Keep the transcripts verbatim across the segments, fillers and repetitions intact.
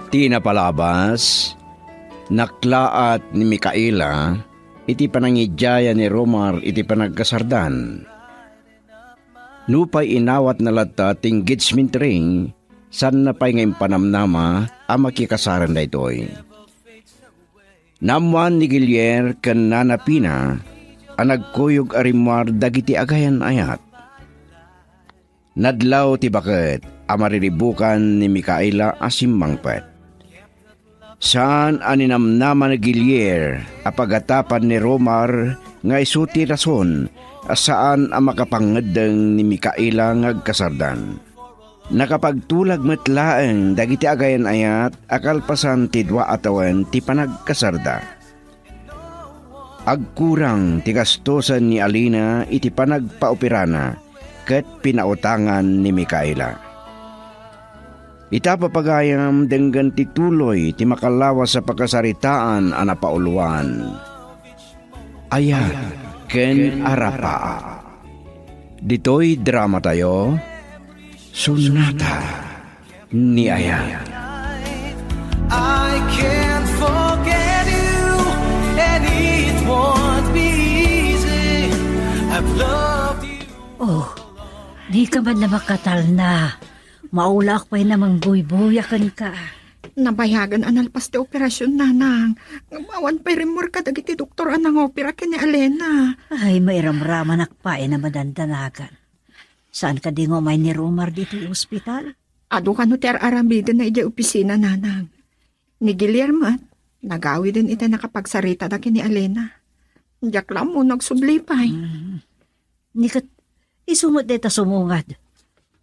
Ti napalabas, naklaat ni Micaela iti panangidiayan ni Romar iti panagkasardan. Nupay inawatna latta ti engagement ring, saanna pay nga impanamnama a makikasaran daytoy. Naammoan ni Gilier ken Nana Pina a nagkuyog a rimmuar dagiti agayan-ayat. Nadlaw ti baket a mariribukan ni Micaela a simmangpet. Saan a ninamnama ni Gilier a pagatapan ni Romar nga isu ti rason a saan a makapangngeddeng ni Micaela nga agkasardan. Nakapagtulag met laeng dagiti agayan-ayat a kalpasan ti dua a tawen ti panagkasarda. Agkurang ti gastusen ni Alina iti panagpaoperana ket pinautangan ni Micaela. Ita papagayam denggen ti tuloy ti makalawas a pakasaritaan a napauloan. Ayat ken arapa. Ditoy dramatayo, Sonata ni Ayat. I can't forget you, and it won't be easy. I've loved you. Oh, di ka man na makatalna. Maulaak pay na mangbuybuya kenka. Nabayagan a nalpas ti operasyon, nanang. Ngem awan pay rimmuar kadagiti doktor a nangopera ken ni Alena. Ay, mairamramanak pay na madandanagan. Saan kadi nga umay ni Romar ditoy ospital? Adu kano ti ar-aramidenna idiay opisina, nanang. Ni Guillermo, nagawiden iti nakapagsaritada ken ni Alena. Diak la ammo no agsubli pay. Mm. Ni ket, isu met dayta sumungad.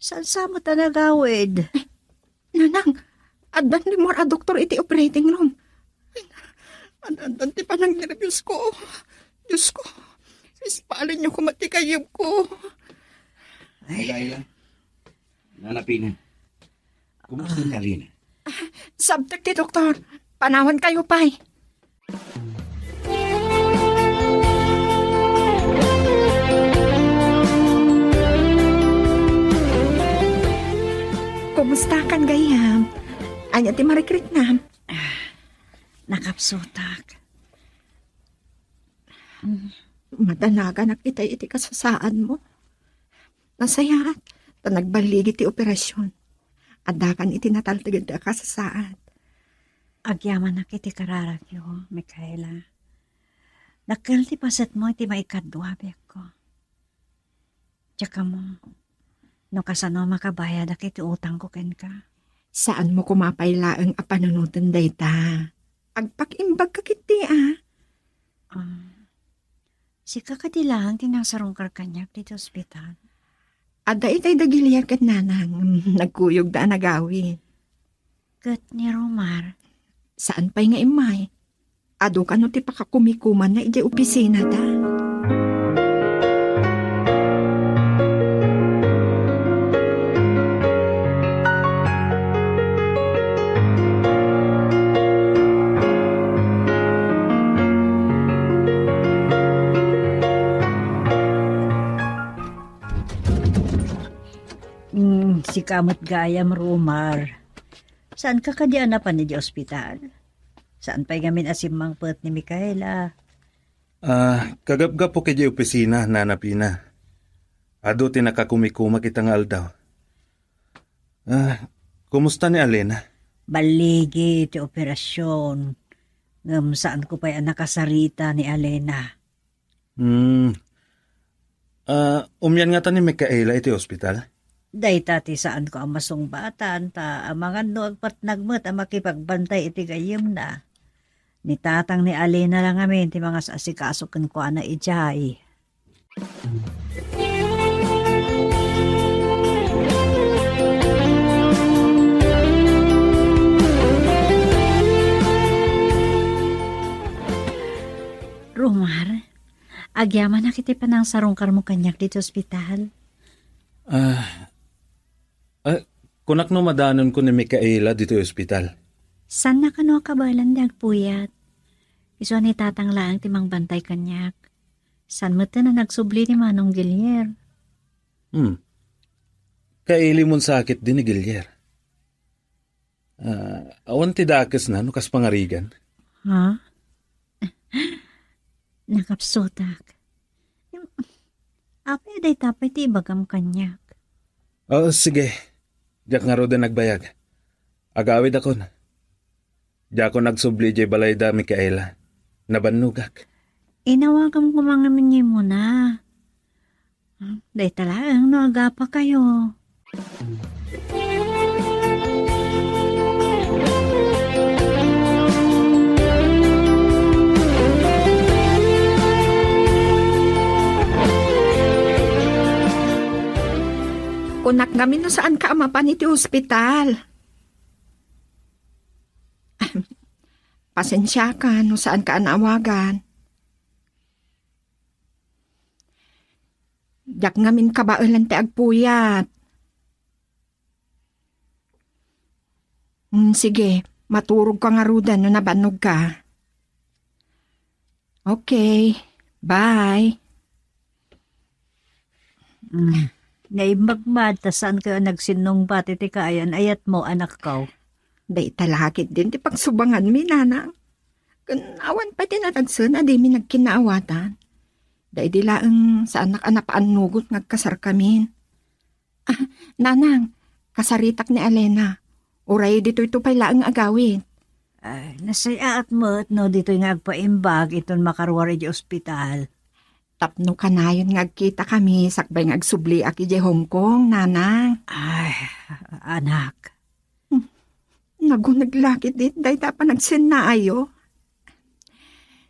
Saan sa met a nagawid? Nanang, addan rimmuar a doktor iti operating room. Addan ti panagnerbios ko. Diyos ko, ispalinyo koma ti gayyemko. Ay. Laila, Nana Pina, kumusta ni Alina? Sabtek ti doktor. Panawankayo pay. Kumustakan, gayyem? Ania ti marikriknam? Ah, nakapsutak. Madanaganak itay iti kasasaadmo. Nasayaat, ta nagballigi ti operasyon. Addakan iti nataltegen a kasasaad. Agyamanak iti kararagyo, Micaela. Dakkel ti pasetmo iti maikadua a biagko. Diak ammo no kasano a makabayadak iti utangko kenka. Saanmo koma pay laeng a panunoten dayta. Agpakimbagka ketdi a. Ah, sika kadi laeng ti nangsarungkar kaniak ditoy ospital? Adda itay da Guillermo ken nanang, nagkuyogda a nagawid. Ket ni Romar? Saan pay nga immay. Adu kano ti pakakumikumanna idiay opisinada. Mm, sika met gayam, Romar. Saanka kadi a napan idiay ospital? Saan pay ngamin a simmangpet ni Micaela? Ah, kagapgapok idiay opisina, Nana Pina. Adu ti nakakumikumak ita nga aldaw. Ah, kumusta ni Alena? Balligi ti operasyon. Ngem saanko pay a nakasarita ni Alena. Hmm. Ah, umian ngata ni Micaela iti ospital? Dayta ti saanko a masungbatan, ta amangan no agpatnag met a makipagbantay iti gayyemna. Ni tatang ni Alena la ngamin ti mangas-asikaso kenkuana idiay. Romar, agyamanak iti panangsarungkarmo kaniak ditoy ospital. Ah, ah, kunak no madanonko ni Micaela ditoy ospital. Saanna kano a kabaelan ti agpuyat? Isu a ni tatang laeng ti mangbantay kaniak. Saan metten a nagsubli ni Manong Gilier. Hmm. Kailimon sakit din ni Gilier. Ah, awan ti dakesna no kas pangarigan. Ha? Nakapsutak. Apay, dayta pay ti ibagam kaniak. Oh, sige. Diak ngaruden agbayag. Agawidakon. Diakon agsubli idiay balay da Micaela. Nabannogak. Inawagam koma ngamin ni Mona. Dayta laeng no agapakayo. Kunak ngamin no saanka a mapan iti ospital. Pasensiaka no saanka a naawagan. Diak ngamin kabaelan ti agpuyat. Mm, sige, maturogka ngaruden no nabannogka. Okay, bye. Mm. Naimbag man, ta saan kayo a nagsinnungbat iti kaayan-ayatmo, anakko? Dayta la ketdin ti pagsubanganmi, nanang. Ken awan pay ti nalagsen a dimi nagkinnaawatan. Daydi laeng saanak a napaannugot nga agkasarkamin. Ah, nanang, kasaritak ni Alena. Uray ditoyto pay laeng nga agawid. Ay, nasayaat met no ditoy nga agpaimbag inton makaruar idiay ospital. Tapno kanayon nga agkitakami sakbay nga agsubliak idiay Hong Kong, nanang. Ay, anak. Hmm, naguneg la ketdi dayta a panagsennaayo.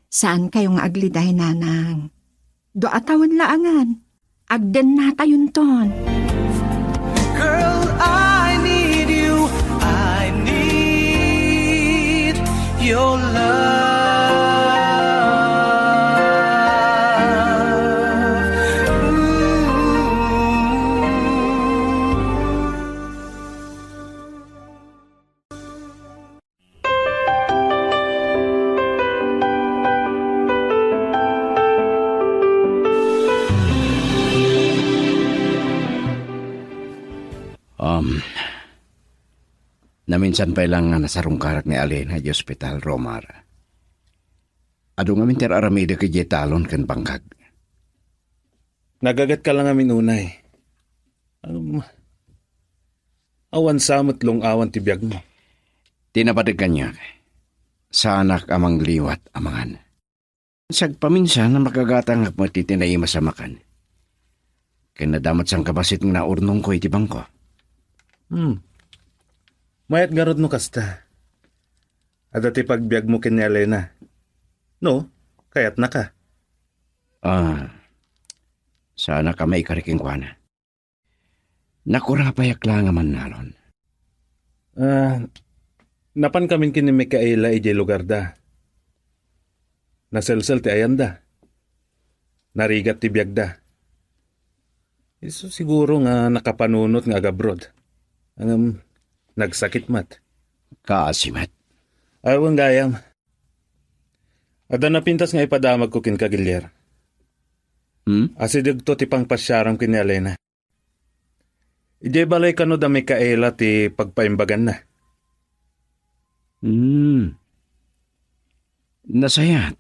Saankayo nga agliday, nanang. Dua a tawen laengen. Agdennatayonton. Girl, I need you. I need your love. Ooh. Um, naminsan pay lang nga nasarungkarak ni Alena idiay ospital, Romar. Adu ngamin ti ar-aramidek idiay talon ken bangkag. Nagagetka la ngamin unay. Um, awan sa met lung-awan ti biagmo. Ti napadek kaniak, saanak a mangliwat a mangan. Sagpaminsan a makagatangak met iti naimas a makan. Ken adda met sangkabassit nga naurnongko iti bangko. Hmm. Mayat ngarud no kasta. Adda ti pagbiagmo ken ni Alena. No, kayatnaka. Ah, saanak a maikari kenkuana. Nakurapayak la nga mannalon. Ah, napankamin ken ni Micaela idiay lugarda. Naselsel ti ayanda. Narigat ti biagda. Isu siguro nga nakapanunot nga agabroad. Ngem, nagsakit met. Kaasi met. Awan gayam. Adda napintas nga ipadamagko kenka, Gilier. Hmm? Asidegto ti pangpasiaram ken ni Alena. Idiay balay kano da Micaela ti pagpaimbaganna? Hmm. Nasayaat.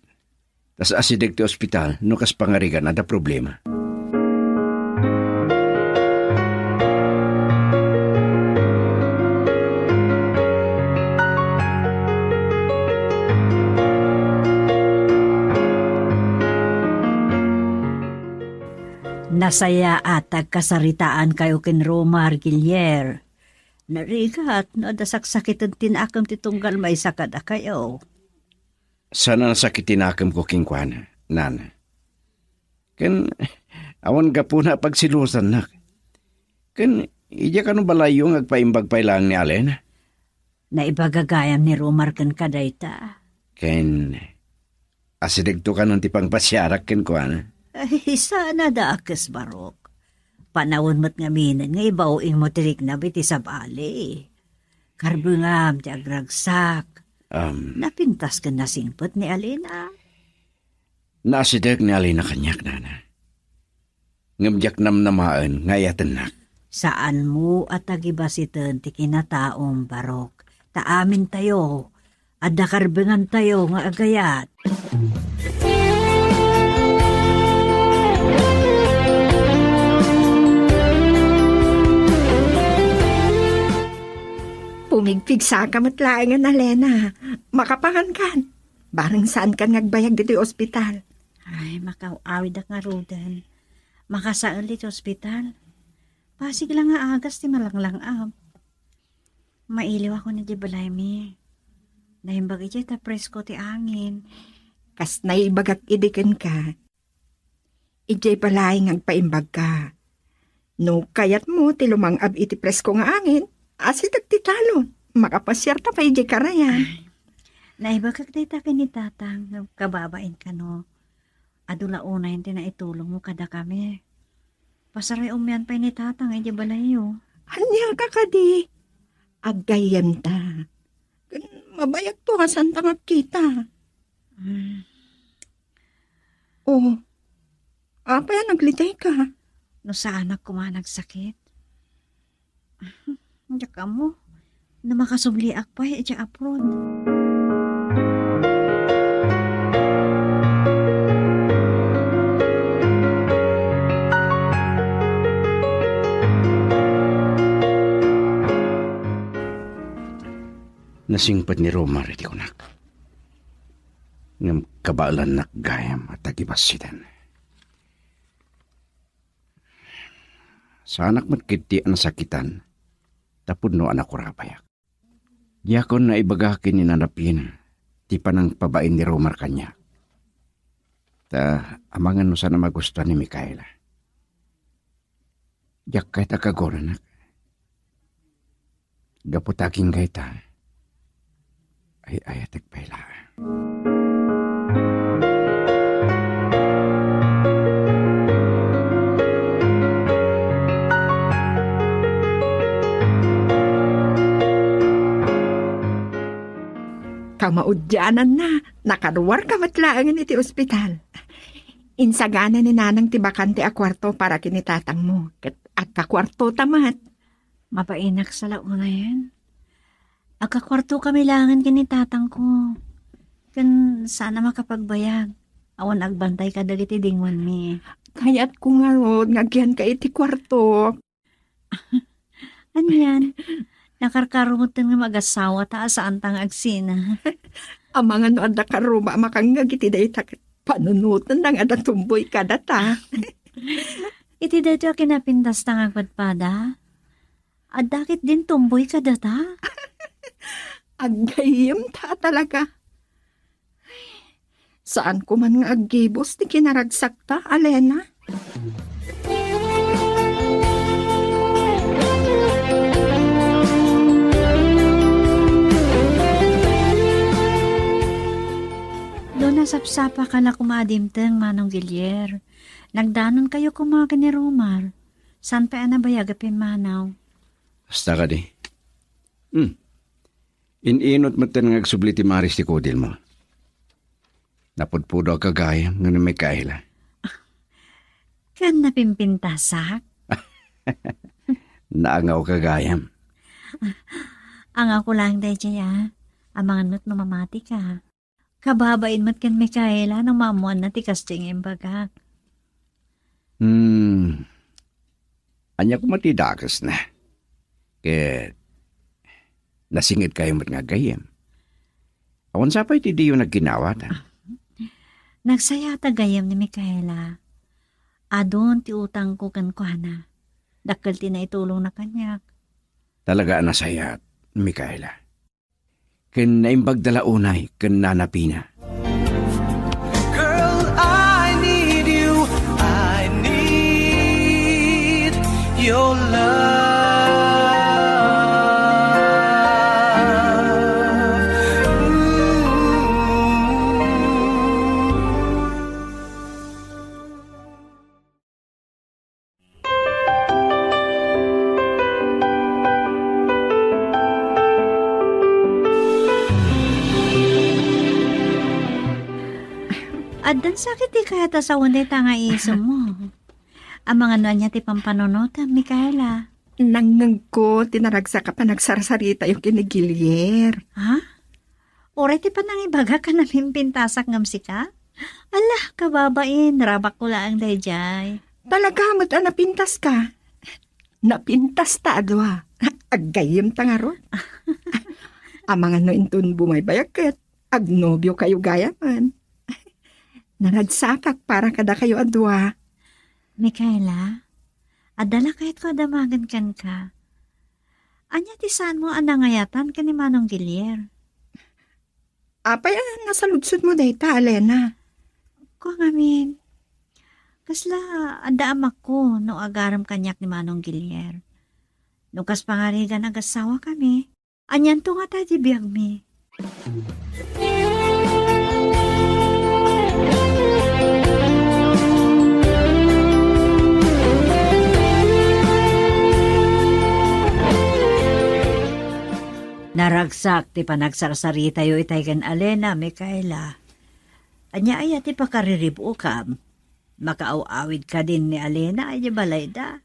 Tas asideg ti ospital no kas pangarigan adda problema. Nasayaat ta agkasaritaankayo ken Romar, Gilier. Narigat no adda saksakiten ti nakem ti tunggal maysa kadakayo. Saan a nasakit ti nakemko kenkuana, nana. Ken awan gapuna a pagselosannak. Ken idiay kano balayyo nga agpaimbag pay laeng ni Alena? Naibaga gayam ni Romar kenka dayta. Ken asidegto kanon ti pangpasiarak kenkuana? Ay, saan a dakes, Barok. Panawen met ngaminen nga ibaw-ingmo ti riknam iti sabali. Karbengam ti agragsak. Um, Napintas ken nasingpet ni Alena. Naasideg ni Alena kaniak, nana. Ngem diak namnamaen nga ayatennak. Saanmo a tagibasiten ti kinataom, Barok. Ta amintayo, adda karbengantayo nga agayat. Pumigpigsaka met laengen, Alena. Makapangankan. Bareng saankan nga agbayag ditoy ospital. Ay, makaaw-awidak ngaruden. Makasael ditoy ospital. Pasig la nga agas ti malanglang-ab. Mailiwakon idiay balaymi. Naimbag idiay ta presko ti angin. Kas naibagak idi kenka. Idiay balay nga agpaimbagka. No kayatmo ti lumang-ab iti presko nga angin, asideg ti talon. Makapasiarta pay idiay karayan. Ay, naibagak dayta ken ni Tatang, no kababain kano. Adu la unayen ti naitulongmo kadakami. Pasaruy-umian pay ni Tatang idiay balayyo. Ania ka kadi? Aggayyemta. Ken mabayagto a saanta nga agkita. Mm. Oh, apay a naglitayka? No saanak koma a nagsakit. Diak ammo. No makasubliak pay idiay abroad. Nasingpet ni Romar iti kunak. Ngem kabaelannak gayam a tagibassiden. Saanak met ketdi a nasakitan ta pudno a nakurabayak. Diakon naibaga ken ni Nanapina ti panangpabain ni Romar kaniak. Ta amangan no saan a magustuan ni Micaela. Diak kayat a kagunanak. Gapu ta agingga ita, ay-ayatek pay laeng. Kamaudiananna, nakaruarka met laengen iti ospital. Insagana ni Nanang ti bakante a kuarto para ken ni Tatangmo, ket agkakuartota met. Mabainak sa la unayen. Agkakuartokami laengen ken ni Tatangko. Ken saan a makapagbayag. Awan agbantay kadagiti dingonmi. Kayatko ngarud nga agyanka iti kuartok. Anian? Nakarkaro metten nga magasawata a saanta nga agsina. Amangan no adda karruma a makangngeg iti dayta ket panunotenda nga adda tumboy kadata. Iti daytoy a kinapintasta nga agpadpada, adda ketdin tumboy kadata? Aggayyemta talaga. Saanko man nga aggibus ti kinaragsakta, Alena. No nasapsapaka la koma a dimteng, Manong Gilier, nagdanonkayo koma ken ni Romar. Saan pay a nabayag a pimmanaw? Kasta kadi. Hmm. In-inut metten nga agsubli ti maris ti kudilmo. Napudpudawka gayam nga ni Micaela. Ken napimpintasak? Naangawka gayam. Angawko laeng daydiay, a. Amangan met no mamatika. Kababain met ken Micaela no maammoanna ti kastoy nga imbagak. Hmm. Ania koma ti dakesna? Ket nasingedkayo met nga gayyem. Awan sapay ti diyo nagginawatan. Nagsayaatak gayyem ni Micaela. Adun ti utangko kenkuana. Dakkel ti naitulongna kaniak. Talaga a nasayaat, Micaela. Ken naimbagda la unay ken Nana Pina. Girl, I need you. I need your love. Ooh. Addan sakit ti kayat a sawen dayta nga iisem mo. Amangan no ania ti pampanunotem, Micaela. Nangngegko ti naragsak a panagsarsaritayo ken ni Gilier. Ha? Uray ti panangibagak a napimpintasak ngem sika? Ala, kababain, rabakko laeng daydiay. Talaga met a napintaska? Napintasta a dua. Aggayyemta ngarud. Amangan no inton bumaybayag ket agnobiokayo gayamen. Naragsakak para kadakayo a dua. Micaela, adda la kayatko a damagen kenka. Ania ti saanmo a nangayatan ken ni Manong Gilier? Apay a nasaludsodmo dayta, Alena? Kua ngamin, kasla adda amakko no agarem kaniak ni Manong Gilier? No kas pangarigan, agasawakami, anianto ngata ti biagmi? Naragsak ti panagsarsaritayo itay ken Alena, Micaela. Ania aya ti pakaririb-okam? Makaaw-awid kadin ni Alena idiay balayda?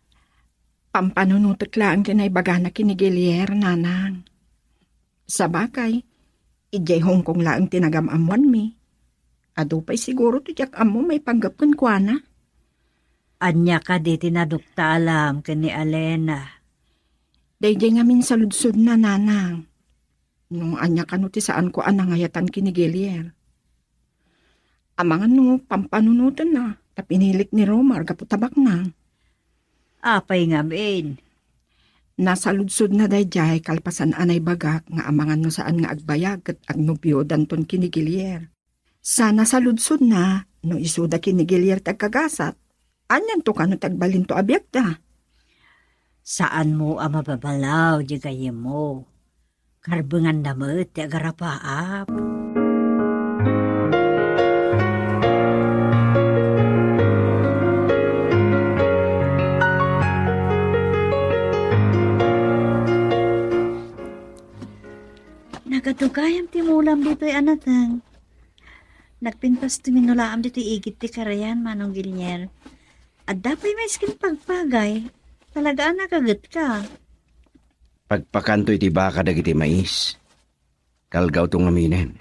Pampanunotek laeng ti naibagana ken ni Gilier, nanang. Sabagay, idiay Hong Kong laeng ti nagam-ammoanmi. Adu pay siguro ti diak ammo maipanggep kenkuana. Ania kadi ti naduktalam ken ni Alena? Daydiay ngamin saludsodna, nanang. No ania kano ti saanko a nangayatan ken ni Gilier? Amangan no pampanunotenna ta pinilik ni Romar gapu ta baknang. Apay ngamin? Nasaludsodna daydiay kalpasan a naibagak nga amangan no saan nga agbayag ket agnobiodanton ken ni Gilier. Sa nasaludsodna no isuda ken ni Gilier ti agkagasat, anianto kano ti agbalinto a biagda? Saanmo a mababalaw diay gayyemmo. Karbenganda met ti agarapaap. Nagadugayam ti mulam ditoy a nateng. Nagpintas ti minulaam ditoy igid ti karayan, Manong Gilier. Adda pay maisken pagpagay. Talaga a nagagetka. Pagpakanto iti baka dagiti mais. Kalgawto ngaminen,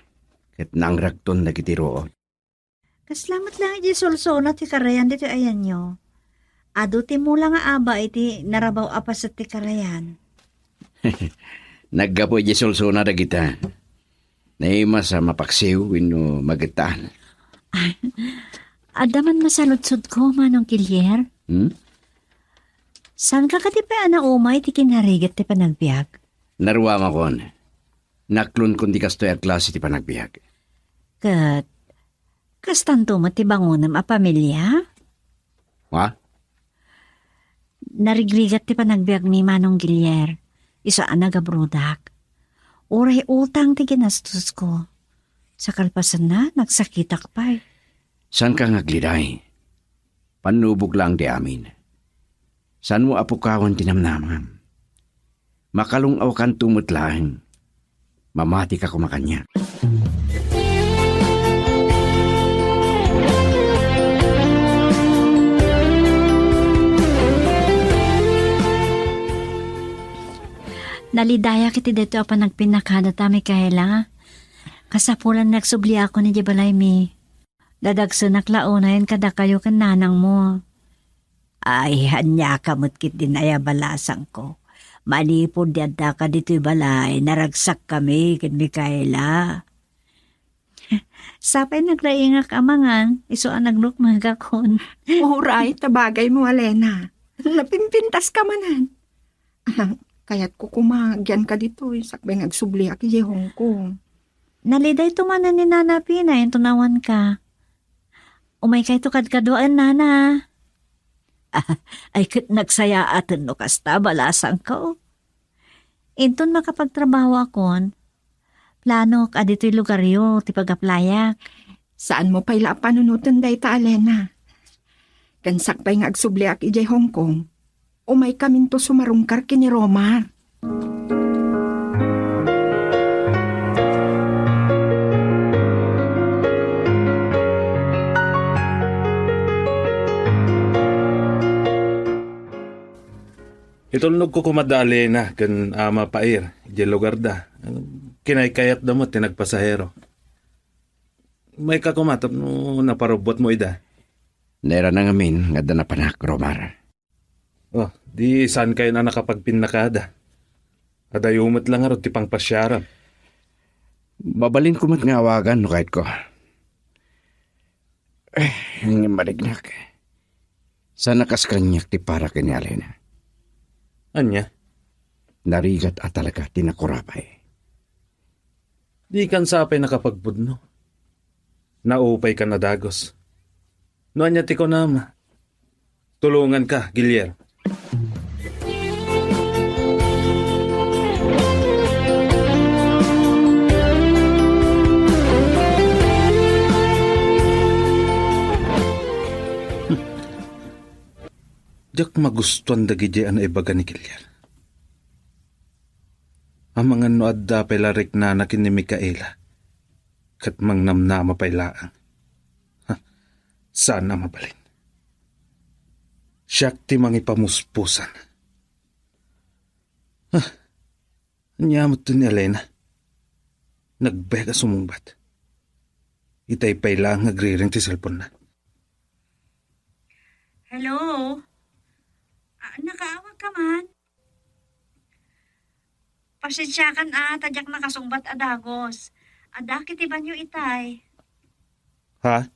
ket naangragton dagiti ruot. Kasla met laeng idiay sulsuna ti karayan ditoy ayanyo. Adu ti mula nga aba iti narabaw a paset ti karayan. Naggapu idiay sulsuna dagita. Naimas a mapaksiw wenno magettaan. Ay, adda man masaludsodko, Manong Gilier. Hmm? Saanka kadi pay a nauma iti kinarigat ti panagbiag? Naruangakkon. Naklonkon ti kastoy a klase ti panagbiag. Ket kastanto met ti bangonem a pamilia? Ha? Narigrigat ti panagbiagmi, Manong Gilier, isu a nagabrodak. Uray utang ti ginastosko. Sa kalpasanna, nagsakitak pay. Saanka nga agliday? Pannubok laeng ti amin. Saanmo a pukawen ti namnamam. Makalung-awkanto met laeng. Mamatika koma kaniak. Nalidayak iti daytoy a panagpinnakadata, Micaela. Kasapulan nga agsubliakon idiay balaymi. Dadagsenak la unayen kadakayo ken nanangmo. Ay, aniaka met ketdin aya balasangko. Manipud ti addaka ditoy balay, naragsakkami ken Micaela. Sapay naglaingak a mangan, isu a naglukmegakon. Uray, ta bagaymo, Alena. Napimpintaska manen. Ah, kayatko koma agyanka ditoy, sakbay nga agsubliak idiay Hong Kong. Nalidayto manen ni Nana Pina, inton awanka. Umaykayto kadkaduaen, Nana. Ah, ay ket nagsayaaten no kasta, balasangko. Inton makapagtrabahoakon, planok a ditoy lugaryo ti pag-aplayak. Saanmo pay la a panunoten dayta, Alena. Ken sakbay nga agsubliak idiay Hong Kong, umaykaminto sumarungkar ken ni Romar. Itulnogko koma da Alena ken Ama Pair idiay lugarda. Kinaykayatda met ti nagpasahero. Mayka koma tapno naparubbuatmo ida. Nairana ngamin nga adda napanak, Romar. Oh, di saan kayon a nakapagpinnakada? Adayo met la ngarud ti pangpasiaram. Mabalinko met nga awagan no kayatko. Eh, ngem marignak. Saan a kas kaniak ti para ken ni Alena. Ania? Narigat a talaga ti nakurabay. Dikan sa pay nakapagpudno. Naupaykan a dagus. No ania ti kunam, tulonganka, Gilier. Diak magustuan dagidiay a naibaga ni Gilier. Amangan no adda pay la riknana ken ni Micaela, ket mangnamnama pay laeng. Ha, saan a mabalin. Siak ti mangipamuspusan. Ha, ania met ni Alena? Nagbayag a sumungbat. Itay pay laeng nga agriring ti cellphone-na. Hello? Ah, nakaawag ka man? Pasensiakan a, ta diak nakasungbat a dagus. Adda iti banio itay. Ha?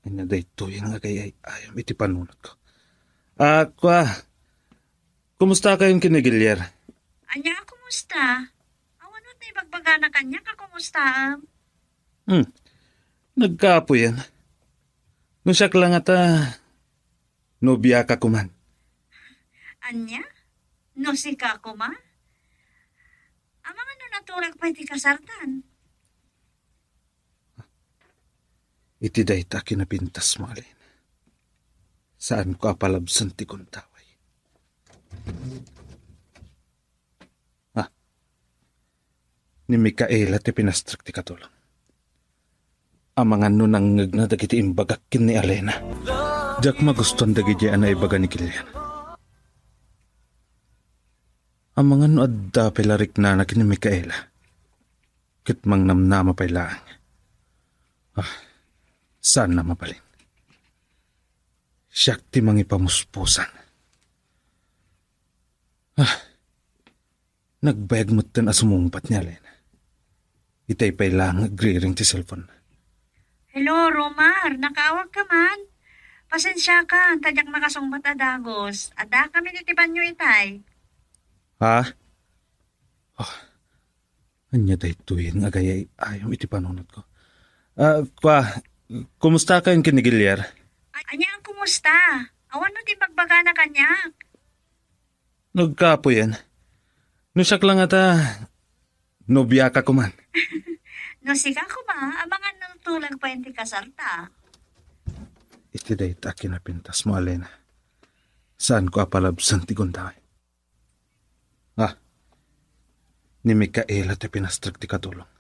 Ania daytoy nga agay-ayam iti panunotko? Ah, kua, kumusta kayon ken ni Gilier? Ania a kumusta? Awan met naibagbagana kaniak a kumustaem. Hmm. Nagkapuyan. No siak la ngata, nobiaka koman. Ania? No sika koma? Amangan no natulag pay ti kasartan. Iti dayta a kinapintasmo, Alena. Saanko a palabsen ti gundaway. Ah, ni Micaela ti pinastrek ti katulong. Amangan no nangngegna dagiti imbagak ken ni Alena. Diak magustuan dagidiay a naibaga ni Gilier. Amangan no adda pay la riknana ken ni Micaela. Ket mangnamnama pay laeng. Ah, saan a mabalin. Siak ti mangipamuspusan. Ah, nagbayag metten a sumungbat ni Alena. Itay pay laeng nga agriring ti cellphone. Hello, Romar. Nakaawag ka man? Pasensiakan, ta diak nakasungbat a dagus. Adda kami iti banio itay. Ha? Oh, ania daytoyen nga agay-ayam iti panunotko? Ah, kua, kumusta kayon ken ni Gilier? Ay, ania ang kumusta? Awan no ti ibagbagana kaniak. Nagkapuyan. No siak la ngata, nobiaka koman. No sika koma, amangan no tulag pay ti kasarta. Iti dayta a kinapintasmo, Alena. Saanko a palabsen ti gundaway. Ah, ni Micaela ti pinastrek ti katulong.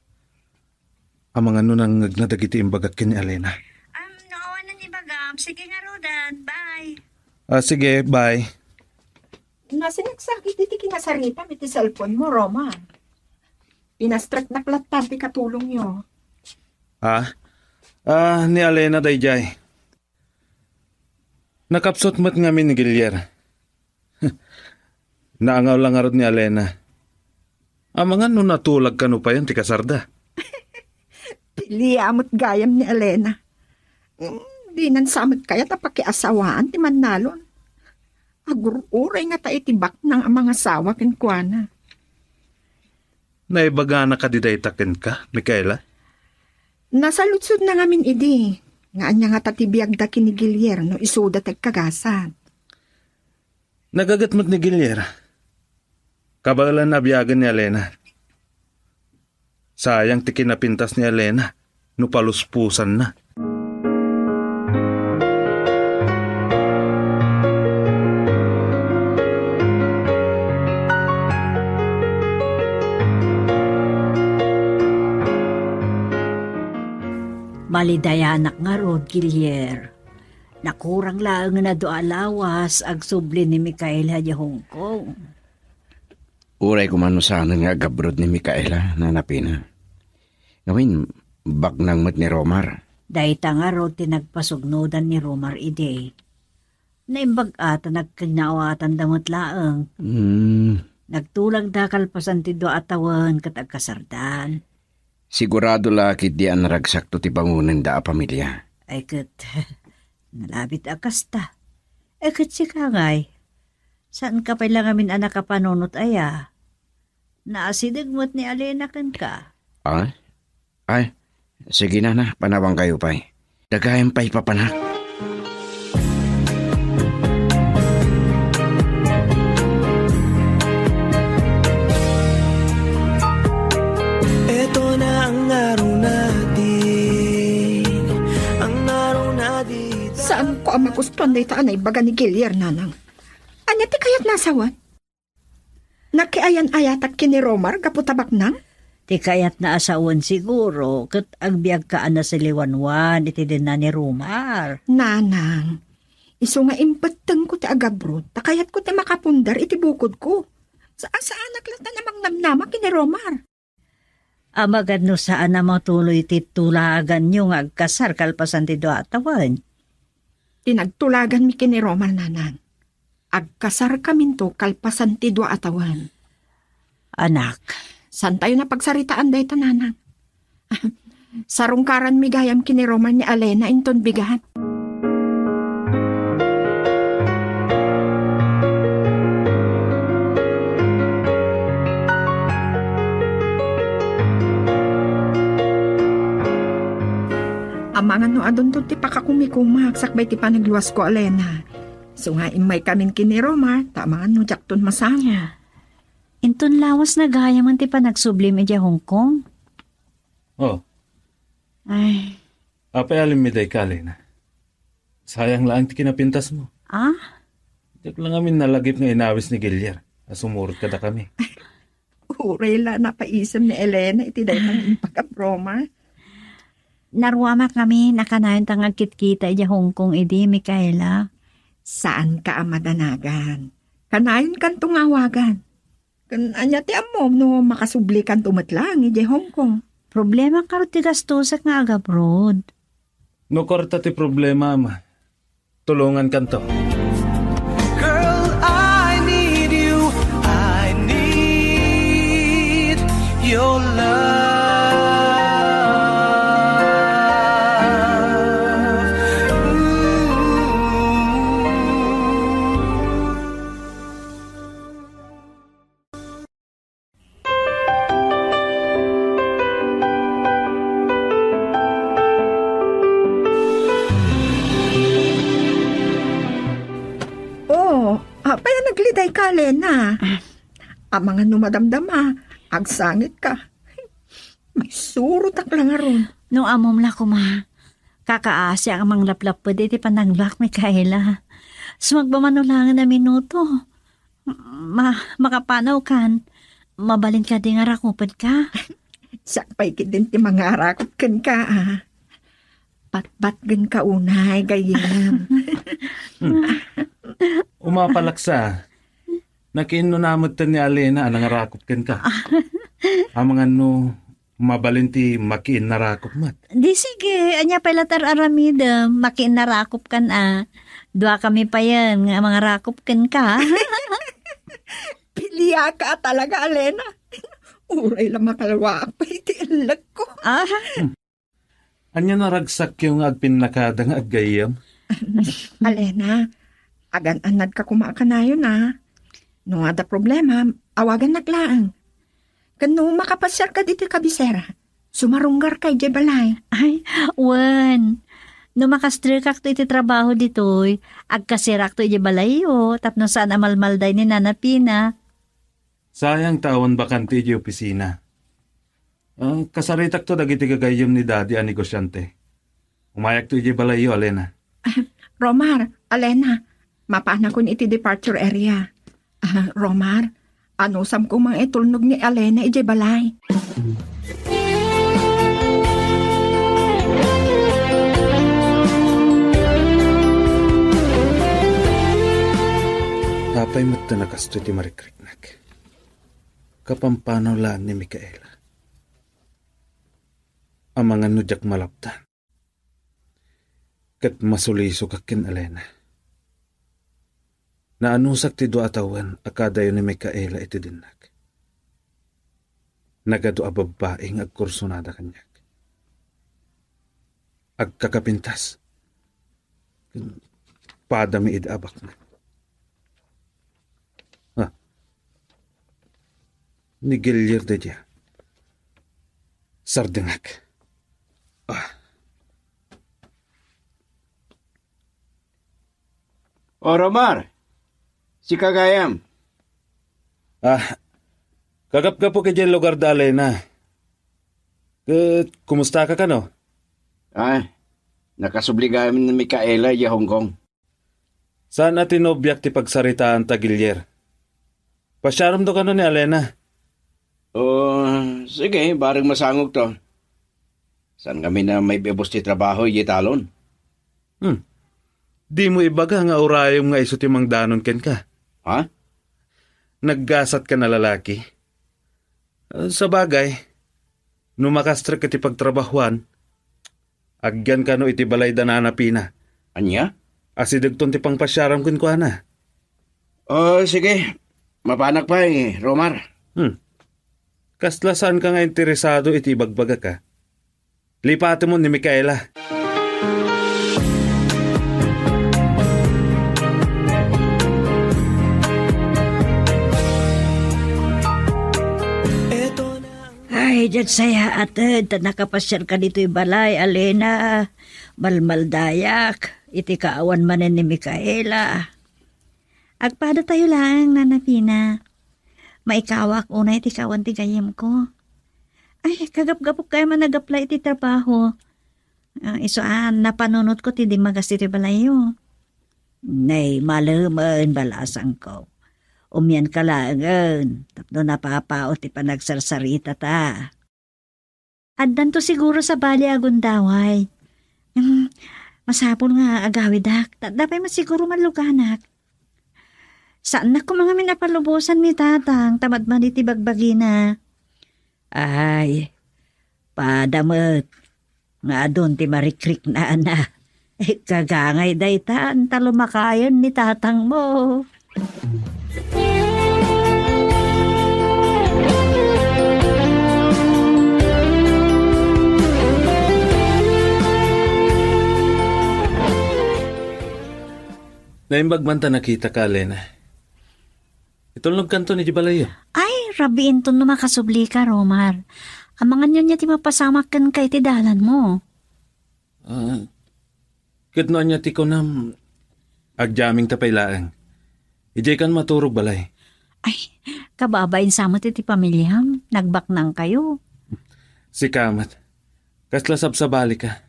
Amangan no nangngegna dagiti imbagak ken ni Alena. Am, no awanan ibagam, sige ngaruden. Bye. Ah, sige, bye. Nasinagsakit iti kinasaritam iti cellphone mo, Roma. Pinastreknak latta ti katulongyo. Ah? Ah, ni Alena daydiay. Nakapsut met ngamin ni Gilier. Naangaw la ngarud ni Alena. Amangan no natulag kano payen ti kasarda. Pilia met gayam ni Alena. Mm, dinan sa met kayat a pakiasawaan ti mannalon. Agur-uray ngata iti baknang a mangasawa kenkuana. Naibagana kadi dayta kenka, Micaela? Nasaludsodna ngamin idi, nga ania ngata ti biagda ken ni Gilier no isuda ti agkagasat. Nagaget met ni Gilier. Kabaelan a biagen ni Alena. Sayang ti kinapintas ni Alena no paluspusanna. Malidayanak ngarud, Gilier. Nakurang laeng nga dua a lawas agsubli ni Micaela idiay Hong Kong. Uray koma no saanen nga agabroad ni Micaela, Nana Pina. Ngamin, baknang met ni Romar. Dayta ngarud ti nagpasugnodan ni Romar idi. Naimbag-a ta nagkinaawatanda met laeng. Hmm. Nagtulagda kalpasan ti dua a tawen ket agkasardan. Sigurado la ketdi a naragsakto ti bangonenda a pamilia. Ay ket, nalabit a kasta. Ay ket sika ngay, saanka pay la ngamin a nakapanunot aya? Naasideg met ni Alena kenka. Ah? Ay, sige, Nana, panawankayo pay. Dagaem pay papanak. Ito na ang araw natin, ang araw na di Saanko a magustuan dayta a naibaga ni Gilier, Nanang. Ania ti kayatna a sawen? Nakiayan-ayatak ken ni Romar gapu ta baknang? Ti kayatna a sawen siguro ket agbiagka a nasiliwanwan iti denna ni Romar. Nanang, isu nga impettengko ti agabroad, ta kayatko ti makapundar iti bukodko. Saan-saanak latta a mangnamnama ken ni Romar. Amangan no saan a matuloy ti tulaganyo nga agkasar kalpasan ti dua a tawen? Ti nagtulaganmi ken ni Romar, Nanang. Agkasarkaminto kalpasan ti dua a tawen. Anak. Saantayo a pagsaritaan dayta, Nanang. Sarungkaranmi gayam ken ni Romar ni Alena inton bigat. Amangan no adunto ti pakakumikumak sakbay ti panagluasko, Alena. Isu nga immaykamin ken ni Romar, ta amangan no diakton masango. Inton lawas na gayamen ti panagsublim idiay Hong Kong. Oh. Ay. Apay a limmidayka, Alena? Sayang laeng ti kinapintasmo. Ah? Diak la ngamin nalagip nga inawis ni Gilier a sumurot kadakami. Uray la napaisem ni Alena iti dayta nga impaga, Romar. Naruamak ngamin a kanayon ta nga agkitkita idiay Hong Kong idi, Micaela. Saanka a madanagan. Kanayonkanto nga awagan. Ken ania ti ammom no makasublikanto met laeng idiay Hong Kong? Problema ngarud ti gastosek nga agabroad. No kwarta ti problema, Ama, tulongankanto. Girl, I need you. I need your love. Ooh. Oh, apay a naglidayka, Lena? Amangan no madamdama, agsangitka. Maisurotak la ngarud. No ammom la koma, kakaasiak a manglaplapped iti panagluak, Micaela. Sumagmamano laeng a minuto. Ma-, makapanawkan. Mabalin kadi nga rakupenka? Siak pay ketdin ti mangarakup kenka, a. Patpatgenka unay, gayyem. Hmm. Umapalaksa. Nakiinnuna metten ni Alena a nangarakup kenka. Amangan no mabalin ti makiinnarakup met. Di sige, ania pay la ti ar-aramidem, makiinnarakup kan a. Duakami payen nga mangarakup kenka. Piliaka talaga, Alena. Uray la makalwaak pay iti ellekko. Ah. Hmm. Ania naragsakyo nga agpinnakada nga aggayyem? Alena, agan-annadka koma a kanayon, a. No adda problema, awagannak laeng. Ken no makapasiarka ditoy kabisera, sumarunggarka idiay balay. Ay, wen. No makastrekakto iti trabaho ditoy, agkasirakto idiay balayyo, tapno saan a malmalday ni Nana Pina. Sayang ta awan bakante idiay opisina. Ah, kasaritakto dagiti gagayyem ni Daddy a negosiante. Umayakto idiay balayyo, Alena. Romar, Alena, mapanakon iti departure area. Ah, Romar, anusam koma nga itulnog ni Alena idiay balay. Apay met ta nakastoy ti marikriknak. Kapampanaw laeng ni Micaela. Amangan no diak malapdan. Ket masulisogak ken Alena. Naanusak ti dua a tawen a kadayo ni Micaela iti dinnak. Nagadu a babbai nga agkursunada kaniak. Agkakapintas. Padami idi abakna. Ah. Ni Gilier daydiay. Sardengak. Ah. O, Romar, sika gayam. Ah, kagapgapok idiay lugar da Alena. Ket, kumustaka kano? Ah, nakasubli gayam ni Micaela idiay Hong Kong. Saan a tinobiak ti pagsaritaan ta, Gilier. Pasiaremto kano ni Alena? O, sige, bareng masangogto. Saan ngamin a maibibus ti trabaho idiay talon? Hmm. Dimo ibaga nga urayem nga isu ti mangdanon kenka. Ha? Naggasatkan a lalaki. Ah, sabagay, no makastrek iti pagtrabahuan, agyan kano iti balay da Nana Pina. Ania? Asidegton ti pangpasiaram kenkuana. O, sige. Mapanak pay, Romar. Hmm. Kasla saanka nga interesado iti ibagbagak, a? Lipatemon ni Micaela. Ay, diak sayaat, ta nakapasiarka ditoy balay, Alena. Malmaldayak iti kaawan manen ni Micaela. Agpadatayo laeng, Nana Pina. Maikawak unay ti kaawan ti gayyemko. Ay, kagapgapok gayam a nag-apply iti trabaho. Ah, isu a napanunotko ti dimmagas iti balayyo. Nay, malemen, balasangko. Umianka laengen, tapno napapaut ti panagsarsarita ta. Addanto siguro sabali a gundaway. Hmm, masapul nga agawidak. Ta adda pay met siguro malluganak. Saannak koma ngamin a palubosan ni Tatang ta madmadi ti bagbagina. Ay, pada met nga adun ti marikriknana. Ikkagangay daytan ta lumakayen ni tatangmo. Naimbag man ta nakitaka, Alena. Itulnogkanto idiay balayyo. Ay, rabiinton no makasublika, Romar. Amangan ania ti mapasamak kenka iti dalanmo. Ah, ket no ania ti kunam, agyamingta pay laeng. Idiaykan maturog balay. Ay, kababain sa met iti pamiliam, nagbaknangkayo. Sika met, kasla sabsabalika.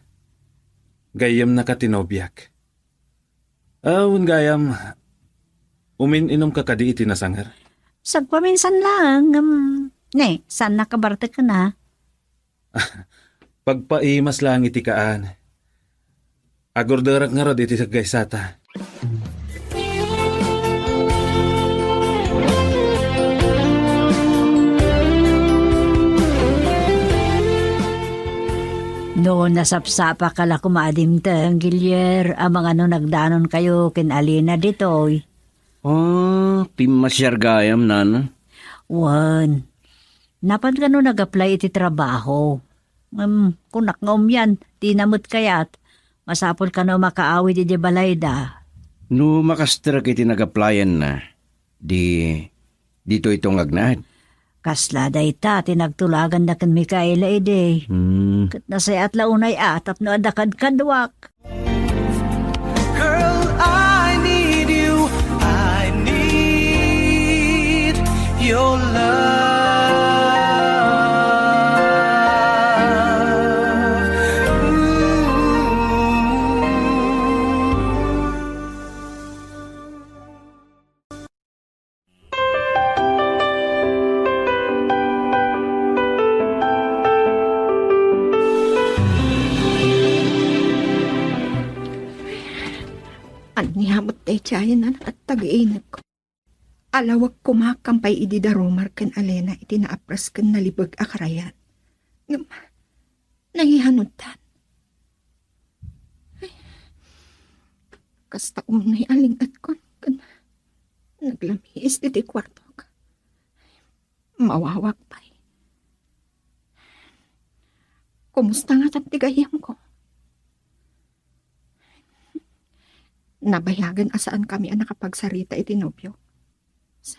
Gayyemnaka ti nobiak. Ah, wen gayam, umin-inumka kadi iti nasanger? Sagpaminsan laeng, ngem, ne, saannak a barteken a. Pagpaimas laeng iti kaan. Agurderak ngarud iti saggaysata. No nasapsapaka la koma a dimteng, Gilier, amangan no nagdanonkayo ken Alena ditoy. Ah, pimmasiar gayam, Nana? Wen, napan kano nag-apply iti trabaho? Ngem, kunak nga umian, dina met kayat. Masapul kano a makaawid idiay balayda. No makastrek iti nag-applyan-na, di, ditoyto nga agnaed. Kasla dayta ti nagtulaganna ken Micaela idi. Hmm. Ket nasayaat la unay a tapno adda kadkaduak. Girl, I need you. I need your love. Ooh. Ania met daydiay a natagiineko? Alawag koma kan pay idi da Romar ken Alena iti naapras ken nalibeg a karayan. Ngem, nahihanudtan. Ay, kasta unay a ling-etkon ken naglamiis ditoy kuartok. Mawawak pay. Kumusta ngatan ti gayyemko? Nabayagen a saankami a nakapagsarita iti nobio. Sa,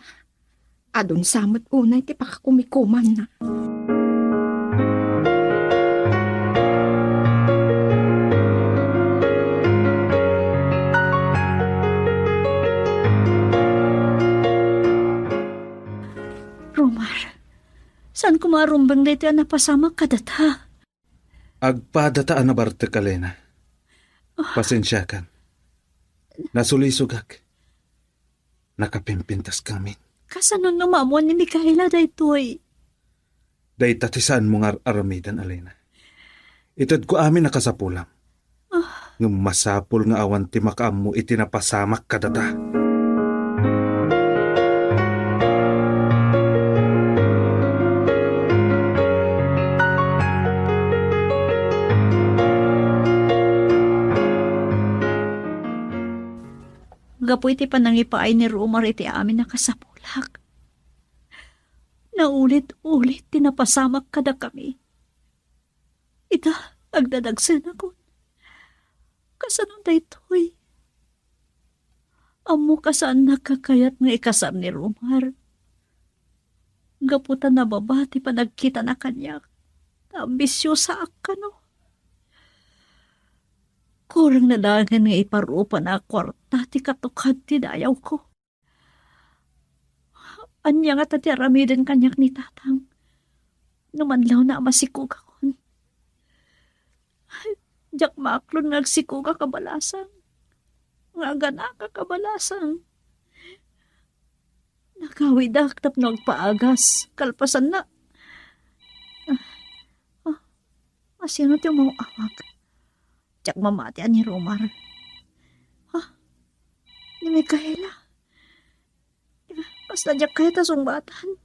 adun sa met unay ti pakakumikumanna. Romar, saan koma a rumbeng daytoy a napasamak kadata? Agpadata a nabartek, Alena. Ah. Pasensiakan. Nasulisogak. Nakapimpintas ngamin. Kasano no maammuan ni Micaela daytoy? Dayta ti saanmo nga ar-aramiden, Alena. Itedko amin a kasapulam. Ah. Ngem masapul nga awan ti makaammo iti napasamak kadata. Gapu iti panangipaay ni Romar iti amin a kasapulak, naulit-ulit ti napasamak kadakami. Ita, agdadagsenakon. Kasano daytoy? Ammok a saannak a kayat nga ikasar ni Romar. Gapu ta nababa ti panagkitana kaniak, ta ambisyosaak kano. Kurangna laengen nga iparupana a kuarta ti katukad ti dayawko. Ania ngata ti aramiden kaniak ni Tatang no manlawna a masikogakon? Diak maaklon nga agsikogak a balasang, nga aganakak a balasang. Nagawidak tapno agpaagas, kalpasanna. Ah, ah, asino ti umaw-awag? Diak mamati a ni Romar. Ha? Ni Micaela? Basta diak kayat a sungbatan.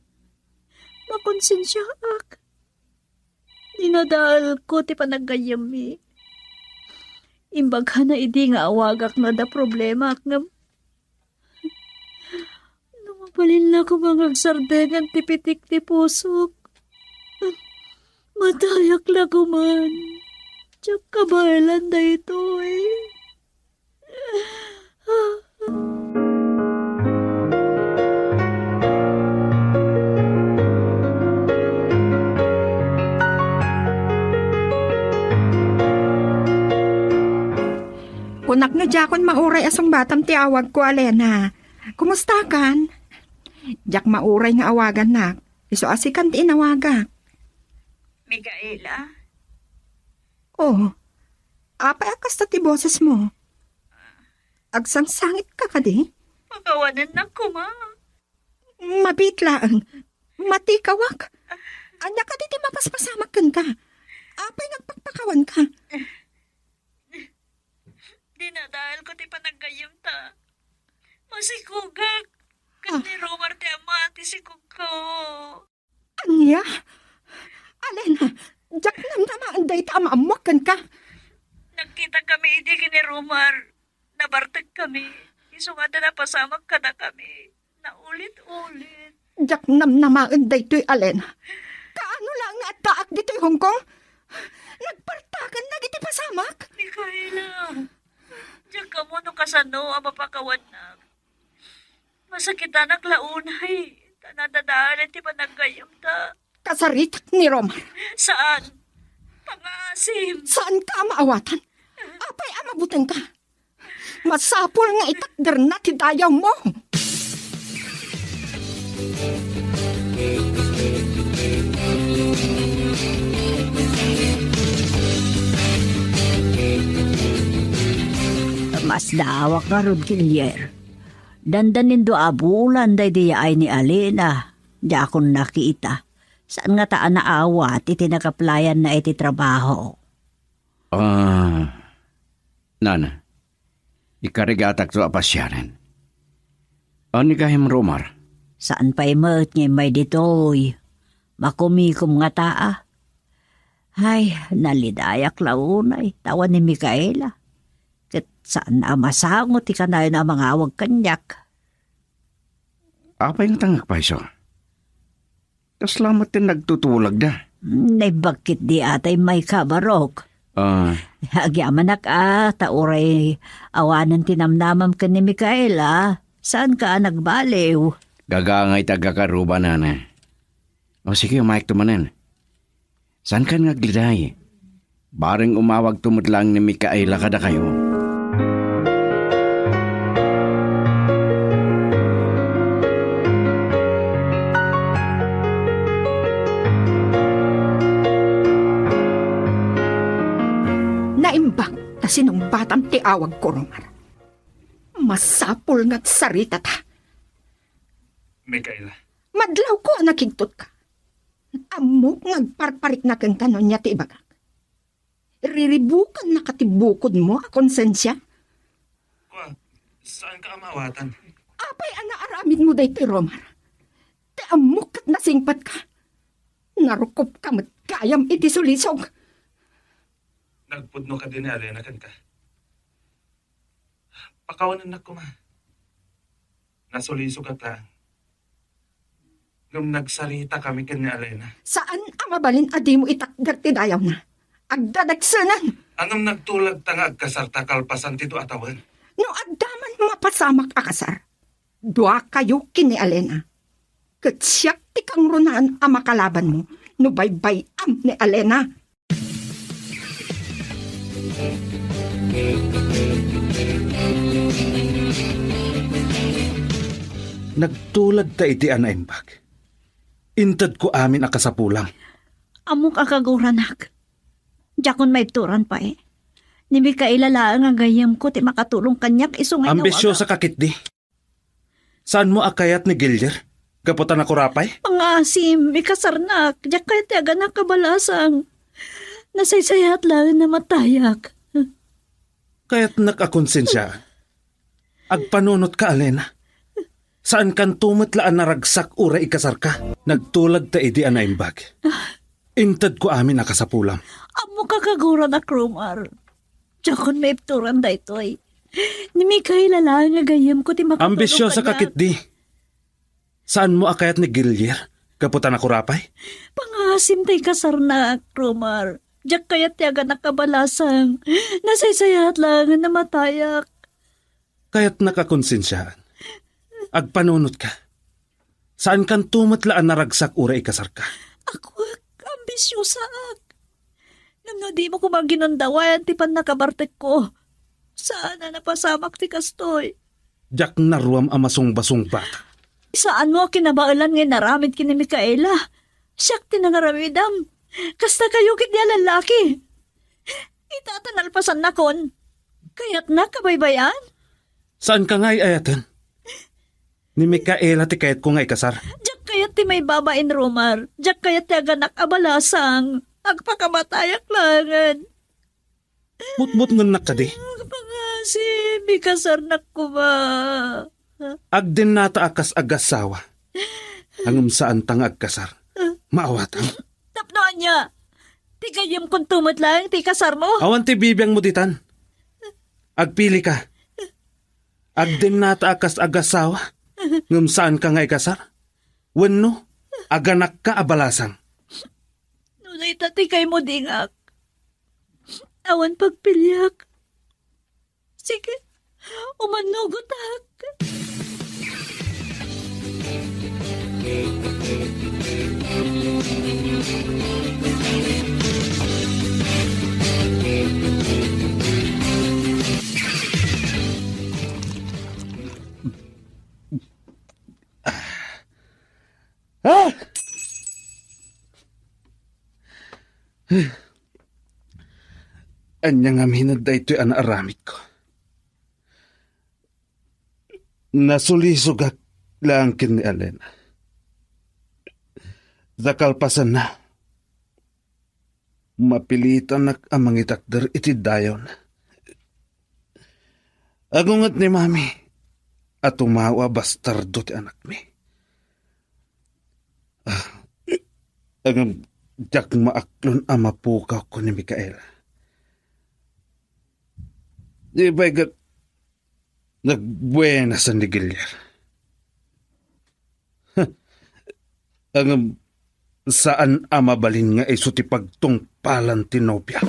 Makonsensiaak. Dinadaelko ti panaggayyemmi. Imbagana idi nga awagak no adda problemaak ngem no mabalin la koma nga agsardeng ti pitik ti pusok. Matayak la koman. Diak kabaelan daytoy. Kunak no diakon mauray a sungbatam ti awagko, Alena. Kumustakan? Diak mauray nga awagannak. Isu a sikan ti inawagak. Micaela? Oh, apay a kasta ti bosesmo? Agsangsangitka kadi? Pakawanennak koma. Mabiit laeng. Matikawak. Ania kadi ti mapaspasamak kenka? Apay nga agpakpakawanka? Dinadaelko ti panaggayyemta. Masikogak. Ket Ah. ni Romar ti ama ti sikogko. Ania? Alena, diak namnamaen dayta a maammoak kenka. Nagkitakami idi ken ni Romar. Nabartekkami. Isu nga adda napasamak kadakami. Naulit-ulit. Diak namnamaen daytoy, Alena. Kaano la nga addaak ditoy Hong Kong? Nagpartakan dagiti pasamak? Micaela, diak ammo no kasano a mapakawannak. Masakitanak la unay, ta nadadael ti panaggayyemta. Kasaritak ni Romar. Saan? Pangaasim. Saanka a maawatan? Apay a mabutengka? Masapul nga itakderna ti dayawmo. Masdawak ngarud, Kilier. Dandanin dua a bulan daydi yaay ni Alena, diakon nakita. Saan ngata a naawat iti nakaplayanna iti trabaho? Ah, nana, ikarigatakto a pasiaren. Ania gayam, Romar? Saan pay met nga immay ditoy. Makumikom ngata a. Ay, nalidayak la unay, ta awan ni Micaela. Ket saan a masango ti kanayon a mangawag kaniak. Apay nga tangak payso? Kasla met ti nagtutulagda. Naimbag ketdi a ta immay ka, Barok. Ah. Agyamanak a, ta uray awanen ti namnamam ken ni Micaela, saanka a nagbaliw. Gagangay ti agkakaruba, nana. O sige, umayakto manen. Saankan nga agliday? Bareng umawagto met laeng ni Micaela kadakayo. Naimbag ta sinungbatam ti awagko, Romar. Masapul nga agsaritata. Micaela. Madlawko a nakigtotka. Ammok nga agparparikna kenka no ania ti ibagak. Riribukannaka ti bukodmo a konsensia? Kua, saanka a maawatan? Apay a naaramidmo daytoy, Romar? Ti ammok ket nasingpetka. Narukopka met gayam iti sulisog. Nagpudno kadi ni Alena kenka? Pakawanennak koma. Nasulisogak laeng. Ngem nagsaritakami ken ni Alena. Saan a mabalin a dimo itakder ti dayawna. Agdadagsenen! Ngem nagtulagta nga agkasarta kalpasan ti dua a tawen. No adda man mapasamak a kasar, duakayo ken ni Alena. Ket siak ti kangrunaan a makalabanmo no baybay-am ni Alena. Nagtulagta idi a naimbag. Intedko amin a kasapulam. Ammok a kaguranak. Diakon maibturan pay. Ni Micaela laeng a gayyemko ti makatulong kaniak isu nga inawagak. Ambisyosa ka ketdi. Saanmo a kayat ni Gilier? Gapu ta nakurapay? Pangngaasim, ikasarnak. Diak kayat ti aganak a balasang. Nasaysayaat laeng a matayak. Kayatnak a konsensiaan. Agpanunotka, Alena. Saankanto met la a naragsak uray ikasarka. Nagtulagta idi a naimbag. Intedko amin a kasapulam. Ammok a kaguranak, Romar. Diakon maibturan daytoy. Ni Micaela laeng a gayyemko ti makatulong kaniak. Ambisyosa ka ketdi. Saanmo a kayat ni Gilier gapu ta nakurapay? Pangngaasim ta ikasarnak, Romar. Diak kayat ti aganak a balasang. Nasaysayaat laengen a matayak. Kayatnak a konsensiaan. Agpanunotka. Saankanto met la a naragsak uray ikasarka. Akwek, ambisyosaak. Ngem no dimo koma ginundawayan ti pannakabartekko, saan a napasamak ti kastoy. Diak naruam a masungbasungbatak. Saanmo a kinabaelan nga inaramid ken ni Micaela. Siak ti nangaramidam. Kasta kayo ketdi a lallaki. Ita ta nalpasannakon. Kayatnak a baybay-an? Saanka nga ay-ayaten? Ni Micaela ti kayatko nga ikasar. Diak kayat ti maibabain, Romar. Diak kayat ti aganak a balasang. Agpakamatayak laengen. Mutmutngennak kadi? Pangngaasim, ikasarnak koma. Agdennata a kas agassawa. Ngem saanta nga agkasar. Maawatam? Tapno ania? Ti gayyemkonto met laeng ti ikasarmo? Awan ti bibiangmo ditan. Agpilika. Agdennata a kas agassawa, ngem saanka nga ikasar? Wenno, aganakka a balasang? No dayta ti kaymo, dingak. Awan pagpiliak. Sige, umannugotak. Ah! Ania ngamin daytoy a naaramidko? Nasulisogak laeng ken ni Alena. Ta kalpasanna, mapilitanak a mangitakder iti dayawna. Agunget ni Mami a tumao a bastardo ti anakmi. Ah, ngem diak maaklon a mapukawko ni Micaela. Di pay ket nagbuenasen ni Guillier. Ngem saan a mabalin nga isu ti pagtungpalan ti nobia.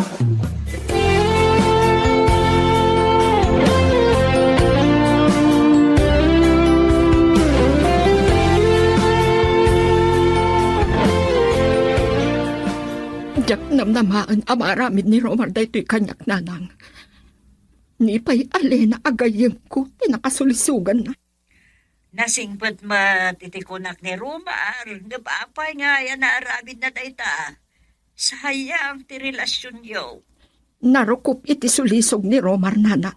Diak namnamaen a maaramid ni Romar daytoy kaniak, nanang. Ni pay Alena a gayyemko ti nakasulisoganna. Nasingpet met iti kunak ni Romar, ngem apay nga aya naaramidna dayta? Sayang ti relasionyo. Narukop iti sulisog ni Romar, nanang.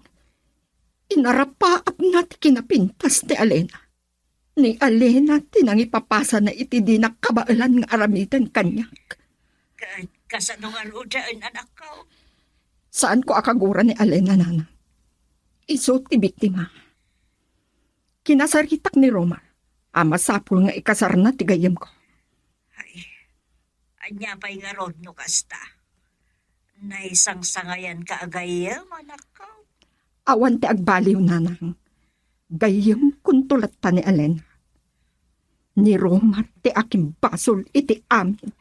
Inarapaapna ti kinapintas ni Alena. Ni Alena ti nangipapasana iti dinak kabaelan nga aramiden kaniak. Ka-, kasano ngaruden, anakko? Saanko a kagura ni Alena, nana. Isu ti biktima. Kinasaritak ni Romar a masapul nga ikasarna ti gayyemko. Ay, ania pay ngarud no kasta? Naisangsangayanka a gayyem, anakko? Awan ti agbaliw, nanang. Gayyemkonto latta ni Alena. Ni Romar ti akimbasol iti amin.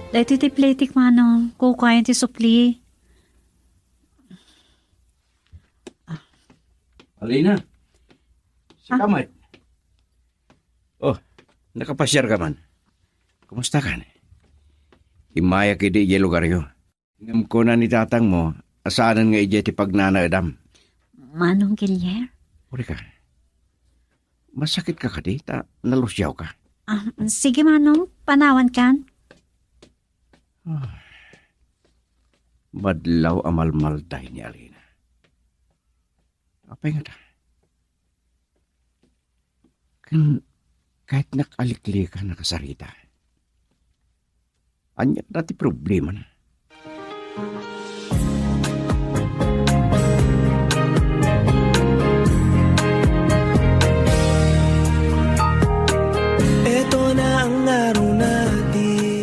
Daytoy ti platek, manong. Kukuayon ti supli. Alina, sika met. Oh, nakapasiarka man. Kumusta kan? Immayak idi idiay lugaryo. Ngem kuna ni tatangmo a saanen nga idiay ti pagnanaedam. Manong Guillier? Uri ka. Masakitka kadi ta nalusiawka? Ah, sige, manong. Panawankan. Ah, madlaw a malmalday ni Alina. Apay ngata? Ken kayatnak a liklikan a kasarita. Ania kadi ti problemana?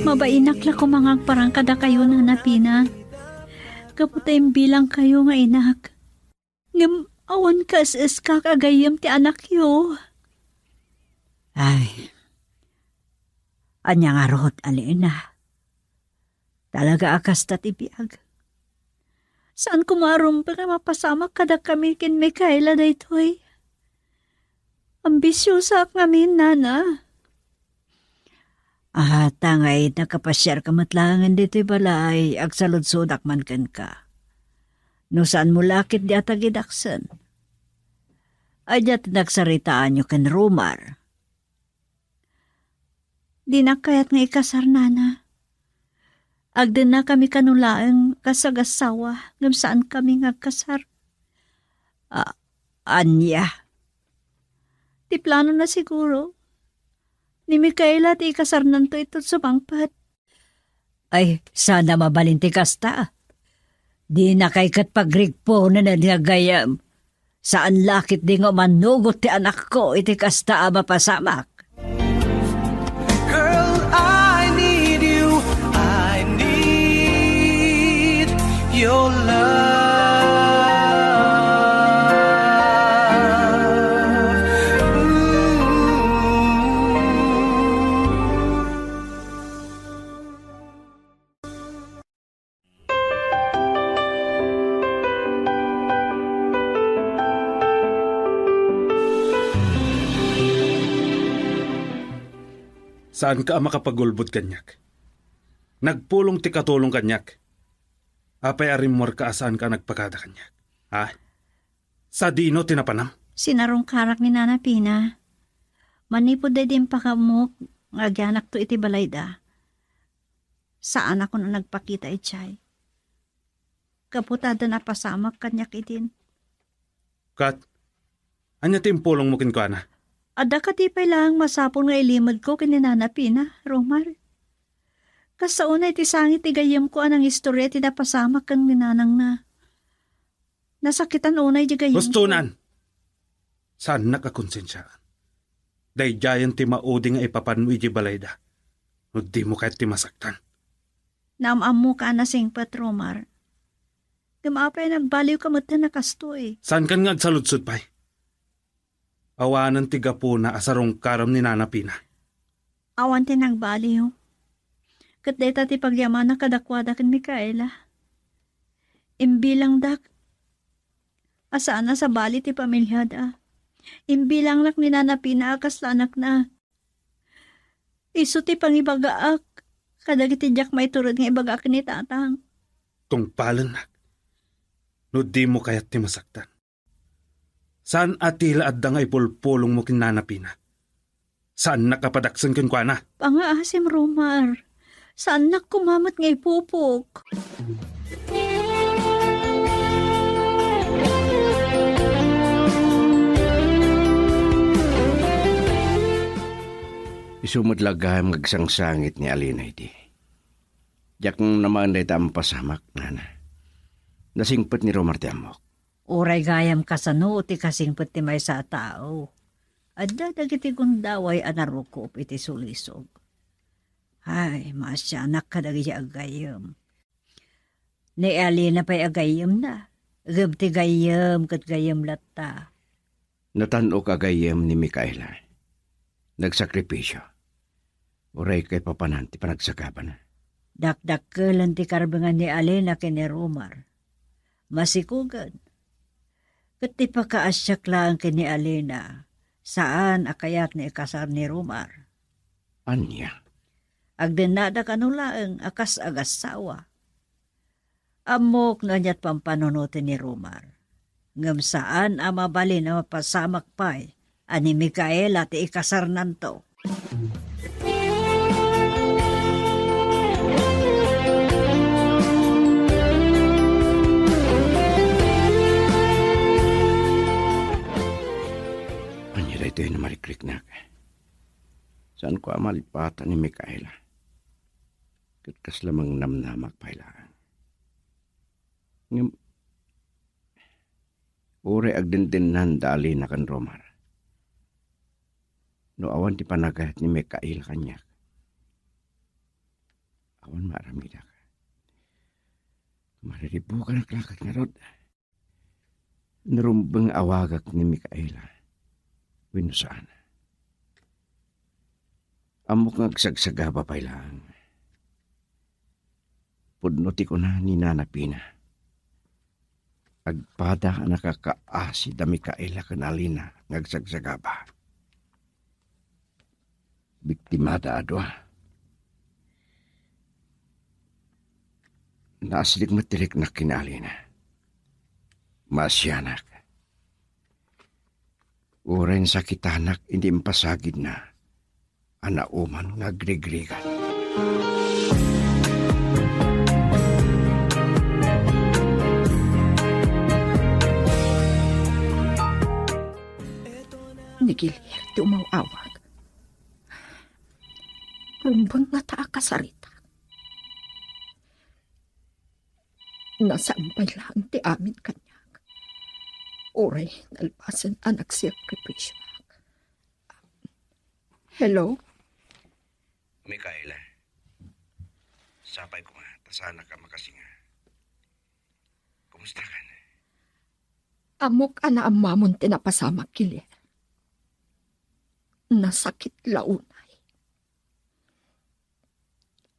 Mabainak la koma nga agparang kadakayo, Nana Pina. Gapu ta imbilangkayo nga inak. Ngem awan kaes-eskak a gayyem ti anakyo. Ay, ania ngarud, Alina? Talaga a kasta ti biag. Saan koma a rumbeng a mapasamak kadakami ken Micaela daytoy. Ambisiosaak ngamin, nana. Ah, ta ngay nakapasiarka met laengen ditoy balay, agsaludsodak man kenka. No saanmo la ketdi a tagidaksen. Ania ti nagsaritaanyo ken Romar? Dinak kayat nga ikasar, nana. Agdennakami kano laeng kas agassawa, ngem saankami nga agkasar. A-, ania? Ti planona siguro. Ni Micaela ti ikasarnanto iton sumangpet. Ay, saan a mabalin ti kasta. Dinakay ket pagrigpunen nga gayyem. Saan la ketdi nga umanugot ti anakko iti kasta a mapasamak. Girl, I need you. I need your love. Ooh. Saanka a makapagulbod kaniak. Nagpulong ti katulong kaniak. Apay a rimmuarka a saanka a nagpakada kaniak? Ha? Sadino ti napanam? Sinarungkarak ni Nana Pina. Manipud daydi impakaamok nga agyanakto iti balayda. Saanakon a nagpakita idiay. Gapu ta adda napasamak kaniak idin. Kat, ania ti impulongmo kenkuana? Adda kadi pay laeng masapul nga ilimedko ken ni Nana Pina, Romar? Kasta unay ti sangit ti gayyemko a nangistoria ti napasamak ken ni nanangna. Nasakitan unay ti gayyemko. Hustonan! Saannak a konsensiaan. Daydiayen ti maudi nga ipapanmo idiay balayda. No dimo kayat ti masaktan. Naam-ammok a nasingpet, Romar. Ngem apay nagbaliwka metten a kastoy? Saankan nga agsaludsod pay? Awanen ti gapuna a sarungkaram ni Nana Pina. Awan ti nagbaliw. Ket dayta ti pagyamanak kadakuada ken Micaela. Imbilangdak a saan a sabali ti pamiliada. Imbilangnak ni Nana Pina a kasla anakna. Isu ti pangibagaak kadagiti diak maiturod nga ibaga ken ni tatang. Tungpalennak. No dimo kayat ti masaktan. Saan a ti la adda nga ipulpulongmo ken Nana Pina. Saannak a padaksen kenkuana. Pangaasim, Romar. Saannak koma met nga ipupok. Isu met la gayam nga agsangsangit ni Alina idi. Diak namaen dayta a mapasamak, nana. Nasingpet ni Romar ti ammok. Uray gayam kasano ti kasingpet ti maysa a tao. Adda dagiti gundaway a narukop iti sulisog. Ay, maasianak kadagiti aggayyem. Ni Alina pay aggayyemna. Ngem ti gayyem ket gayyem latta. Natan-ok a gayyem ni Micaela. Nagsakripisio. Uray kaipapanan ti panagsagabana. Dakdakkelen ti karbengan ni Alina ken ni Romar. Masikugen. Ket ti pakaasiak laeng ken ni Alina, saan a kayat nga ikasar ni Romar. Ania? Agdennada kano laeng a kas agassawa. Ammok no aniat pampanunoten ni Romar. Ngem saan a mabalin a mapasamak pay a ni Micaela ti ikasarnanto. Ania daytoy a malikriknak? Saanko a malipatan ni Micaela. Ket kasla mangnamnamak pay laeng. Ngem, uray agdendennan da Alina ken Romar. No awan ti panagayat ni Micaela kaniak, awan maaramidak. Mariribukanak la ket ngarud. Narumbeng awagak ni Micaela wenno saan. Ammok nga agsagsagaba pay laeng. Pudno ti kuna ni Nana Pina. Agpada a nakakaasi da Micaela ken Alina nga agsagsagaba. Biktimada a dua. Naaslik met ti riknak ken ni Alina. Maasianak. Uray nasakitanak iti impasagidna a nauman nga agrigrigat. Ni Gilier ti umaw-awag. Rumbeng ngata a kasaritak. Nasaan pay laeng ti amin kaniak. Uray nalpasen a nagsakripisioak. Hello? Micaela, sapay koma ta saanak a makasinga. Kumusta kan? Ammok a naammamon ti napasamak, Gilier. Nasakit la unay.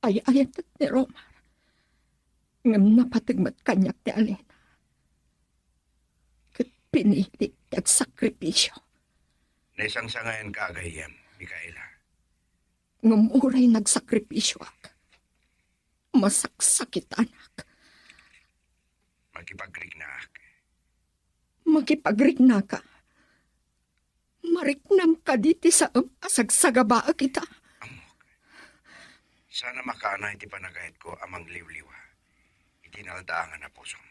Ay-ayatek ni Romar. Ngem napateg met kaniak ti Alina. Ket pinili ti agsakripisio. Naisangsangayanka a gayyem, Micaela. Ngem uray nagsakripisioak, masaksakitanak. Makipagriknaak. Makipagriknaka. Mariknam kadi ti saem a sagsagabaek ita? Ammok. Saan a makaana iti panagayatko a mangliwliwa iti naldaangan a pusom.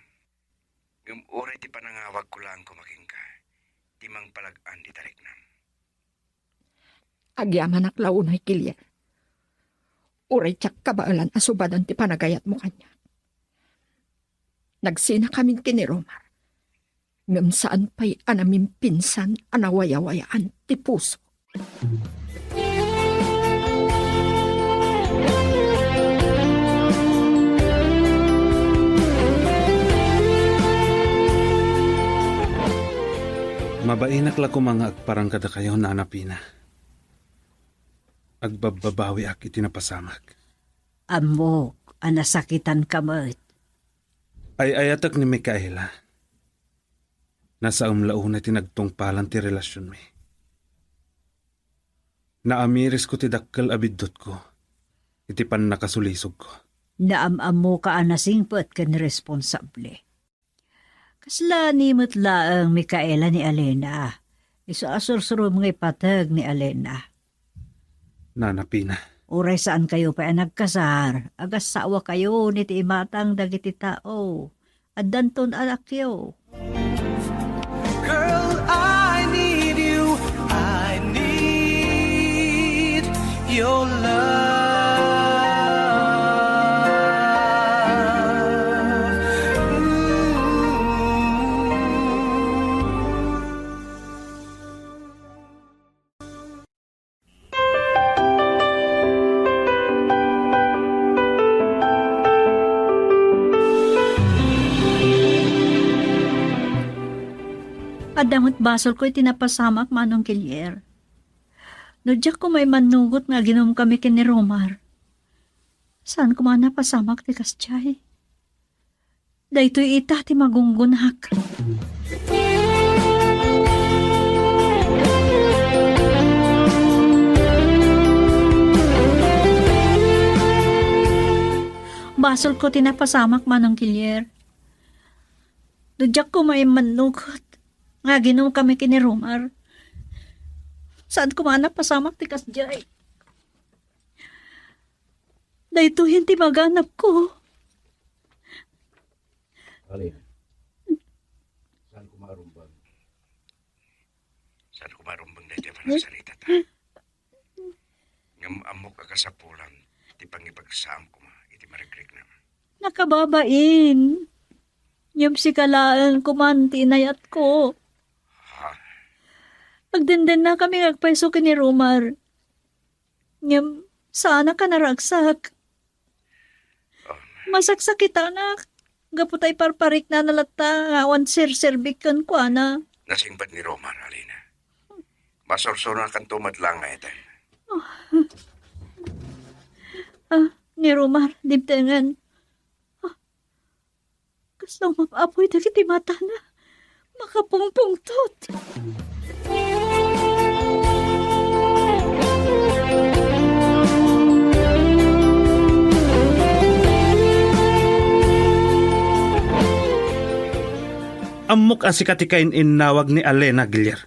Ngem uray ti panangawagko laeng koma kenka ti mangpalag-an dita riknam. Agyamanak la unay, Gilier. Uray diak kabaelan a subaden ti panagayatmo kaniak. Nagsinakamin ken ni Romar, ngem saan pay a namimpinsan a nawayawayaan ti puso. Mabainak la koma nga agparang kadakayo, Nana Pina. Agbabbabawiak iti napasamak. Ammok a nasakitanka met. Ay-ayatek ni Micaela. Nasaem la unay ti nagtungpalan ti relasionmi. Naamirisko ti dakkel a biddutko iti pannakasulisogko. Naam-ammoka a nasingpet ken responsable. Kasla ni met laeng Micaela ni Alena. Isu a sursurom nga ipateg ni Alena. Nana Pina. Uray saan kayo pay a nagkasar, agasawa kayo ni ti imatang dagiti tao. Addanton anakyo. Girl, I need you. I need your love. Ooh. Adda met basolko iti napasamak, Manong Kilier. No diak koma immannugot nga aginumkami ken ni Romar, saan koma a napasamak ti kasdiay. Daytoy ita ti magunggonak. Basolko ti napasamak, Manong Kilier. No diak koma immannugot nga aginumkami ken ni Romar, saan koma a napasamak ti kasdiay. Daytoyen ti maganapko. Alin? Saan ko marumbeng? Saan ko marumbeng daytoy a panagsaritata? Ngem ammok a kasapulan ti pangipagsaam koma iti marikriknam. Nakababain. Ngem sika laeng koma ti inayatko. Ha? Agdendennakami nga agpayso ken ni Romar. Ngem, saanak a naragsak. Ah. Masaksakitanak. Gapu ta iparpariknana latta nga awan serserbik kenkuana. Nasingpet ni Romar, Alina. Masursuronakanto met laeng nga eten. Ah, ni Romar, dimtengen. Kasla umap-apoy dagiti matana. Makapungpungtot. Ammok a sika ti kain-innawag ni Alena, Gilier.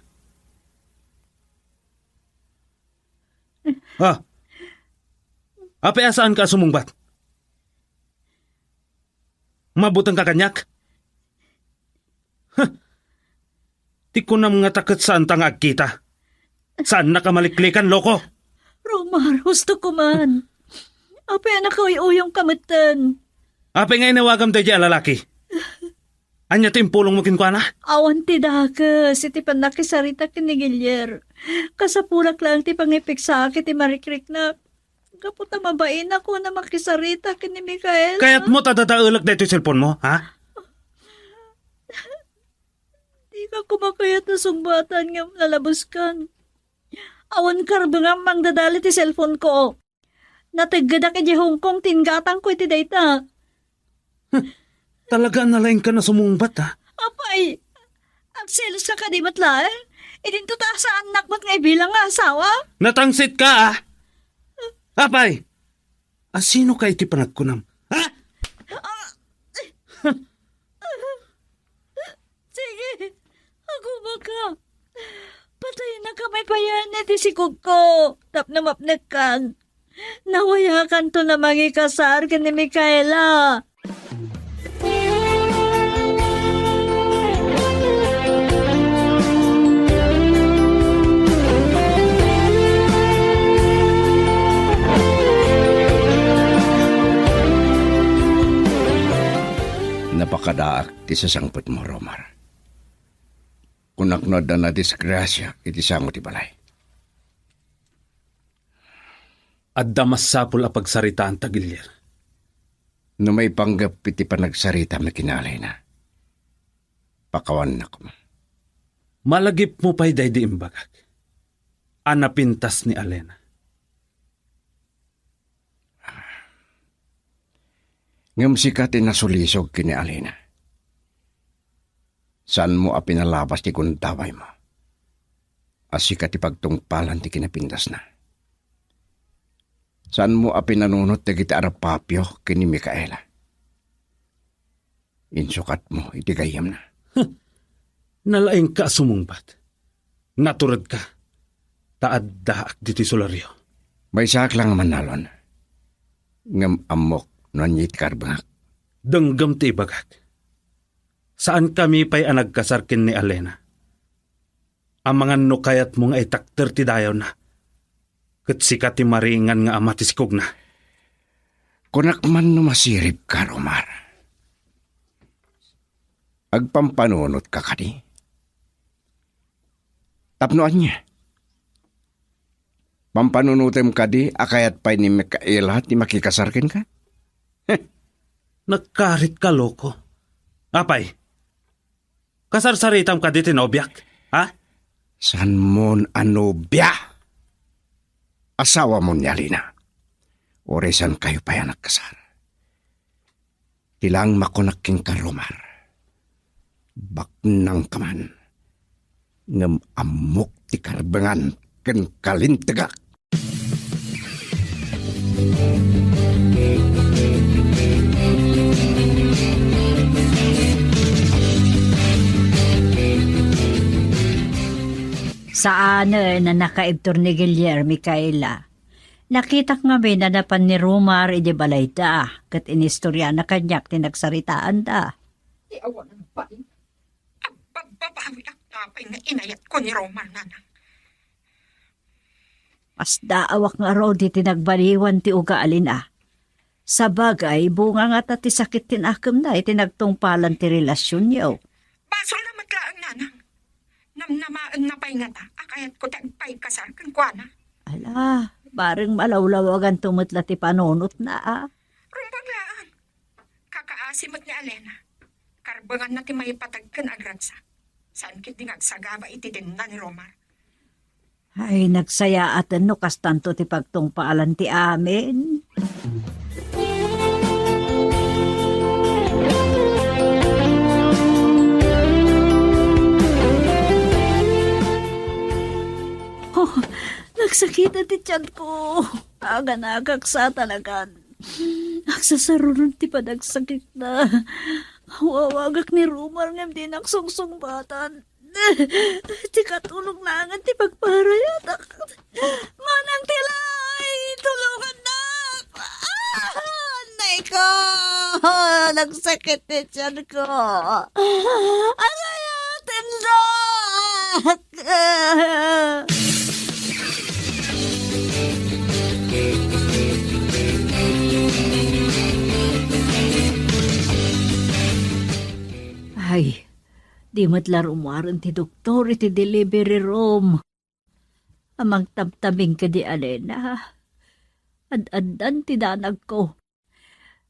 Ha? Apay a saanka a sumungbat? Mabutengka kaniak? Huh! Ti kunam ngata ket saanta nga agkita. Saannak a maliklikan, loko! Romar, husto ko man. Apay a nakauyuyongka metten? Apay nga inawagam daydiay a lalaki? Ania ti impulongmo kenkuana? Awan ti dakes iti pannakisarita ken ni Gilier. Kasapulak laeng ti pangipigsaak iti marikriknak. Gapu ta mabainak a makisarita ken ni Micaela. Kayatmo ta dadaelek daytoy cellphone-mo, ha? Dika koma kayat a sungbatan ngem lalabeskan. Awan karbengam mangdadal iti cellphone-ko. Nateggedak idiay Hong Kong ti inggatangko iti dayta. Huh, talaga a nalaingkan a sumungbat, ha? Apay, agseloska kadi met laeng? Idinto ta saannak met nga ibilang nga asawa? Natangsitka, ah! Apay, asinoka iti panagkunam? Ha? Ah! Sige, agumaka. Patayennaka manen iti sikogko tapno mapnekkan. Nawayakanton a mangikasar ken ni Micaela. Pakadaak ti sasangpetmo, Romar. Kunak no adda nadisgrasia iti sango ti balay. Adda masapul a pagsaritaanta, Gilier. No maipanggep iti panagsarita mi ken ni Alena, pakawannak. Malagipmo pay daydi imbagak a napintas ni Alena. Ngem sika ti nasulisog ken ni Alena. Saanmo a pinalabas ti gundawaymo a sika ti pagtungpalan ti kinapintasna. Saanmo a pinanunot dagiti arapapio ken ni Micaela. Insukatmo iti gayyemna. Nalaingka a sumungbat. Naturedka. Ta addaak ditoy solario. Maysaak la nga mannalon. Ngem ammok no ania ti karbengak. Denggem ti ibagak. Saankami pay a nagkasar ken ni Alena. Amangan no kayatmo nga itakder ti dayawna. Ket sika ti maringan nga ama ti sikogna. Kunak man no masiribka, Romar. Agpampanunotka kadi? Tapno ania? Pampanunotem kadi a kayat pay ni Micaela ti makikasar kenka? Heh. Nagkaritka, loko. Apay, kasarsaritam kadi ti nobiak, ha? Saanmon a nobia? Asawamon ni Alina. Uray saankayo pay a nagkasar. Ti lang makunak kenka, Romar. Baknangka man. Ngem ammok ti karbengan ken kalintegak. Saanen a nakaibtur ni Guillermo, Kayla. Nakitak ngamin a napan ni Romar idi balayda, ket inistoriana kaniak ti nagsaritaanda. Ti awanan pay. Agbabbabawiak pay nga inayatko ni Romar, nanang. Masdaawak ngarud iti nagbaliwan ti ugalina. Sabagay, bunga ngata ti sakit ti nakemna iti nagtungpalan ti relasionyo. Basolna met laeng, nanang. Namnamaenna pay ngata a kayatko ti agpaikasar kenkuana. Ala, bareng malawlawaganto met la ti panunotna, a. Rumbeng laeng. Kakaasi met ni Alena. Karbenganna ti maipateg ken agragsak. Saan ketdi nga agsagaba iti denna ni Romar. Ay, nagsayaaten no kastanto ti pagtungpalan ti amin. Oh, nagsakit ti tiyanko. Aganagak sa talagan. Agsasaruron ti panagsakitna. Awawagak ni Romar ngem dinak sungsungbatan. Ti katulong laengen ti pagparayatak. Manang ti lay, tulongannak! Ah! Nay ko! Nagsakit ti tiyan ko. Arayatendak! Ay, di met la rummuaren ti doktor iti delivery room. Amang tabtabing kadi Alena. Ad-addan ti danagko.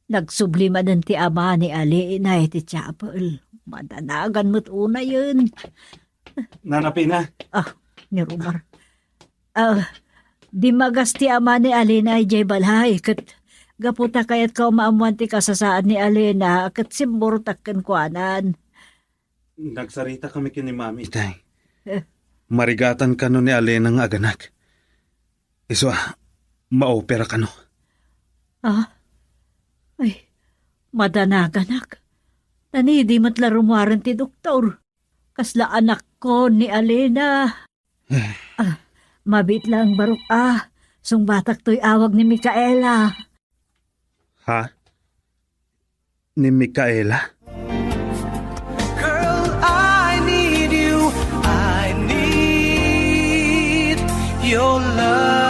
Nagsubli manen ti ama ni Alena iti chapel. Madanagan met unayen. Nana Pina. Ah, ni Romar. Ah, dimmagas ti ama ni Alena idiay balay, ket gapu ta kayatko a maammoan ti kasasaad ni Alena, ket simmurotak kenkuanan. Nagsarita kami ken ni Mami, tay. Eh. Marigatan kano ni Alena nga aganak. Isu a, maopera kano. Ah? Ay, madanaganak. Nani, di met la rummuaren ti doktor. Kasla anakko ni Alena. Ah, mabiit lang, barok, ah. Sungbatak toy awag ni Micaela. Ha? Ni Micaela? Girl, I need you. I need your love.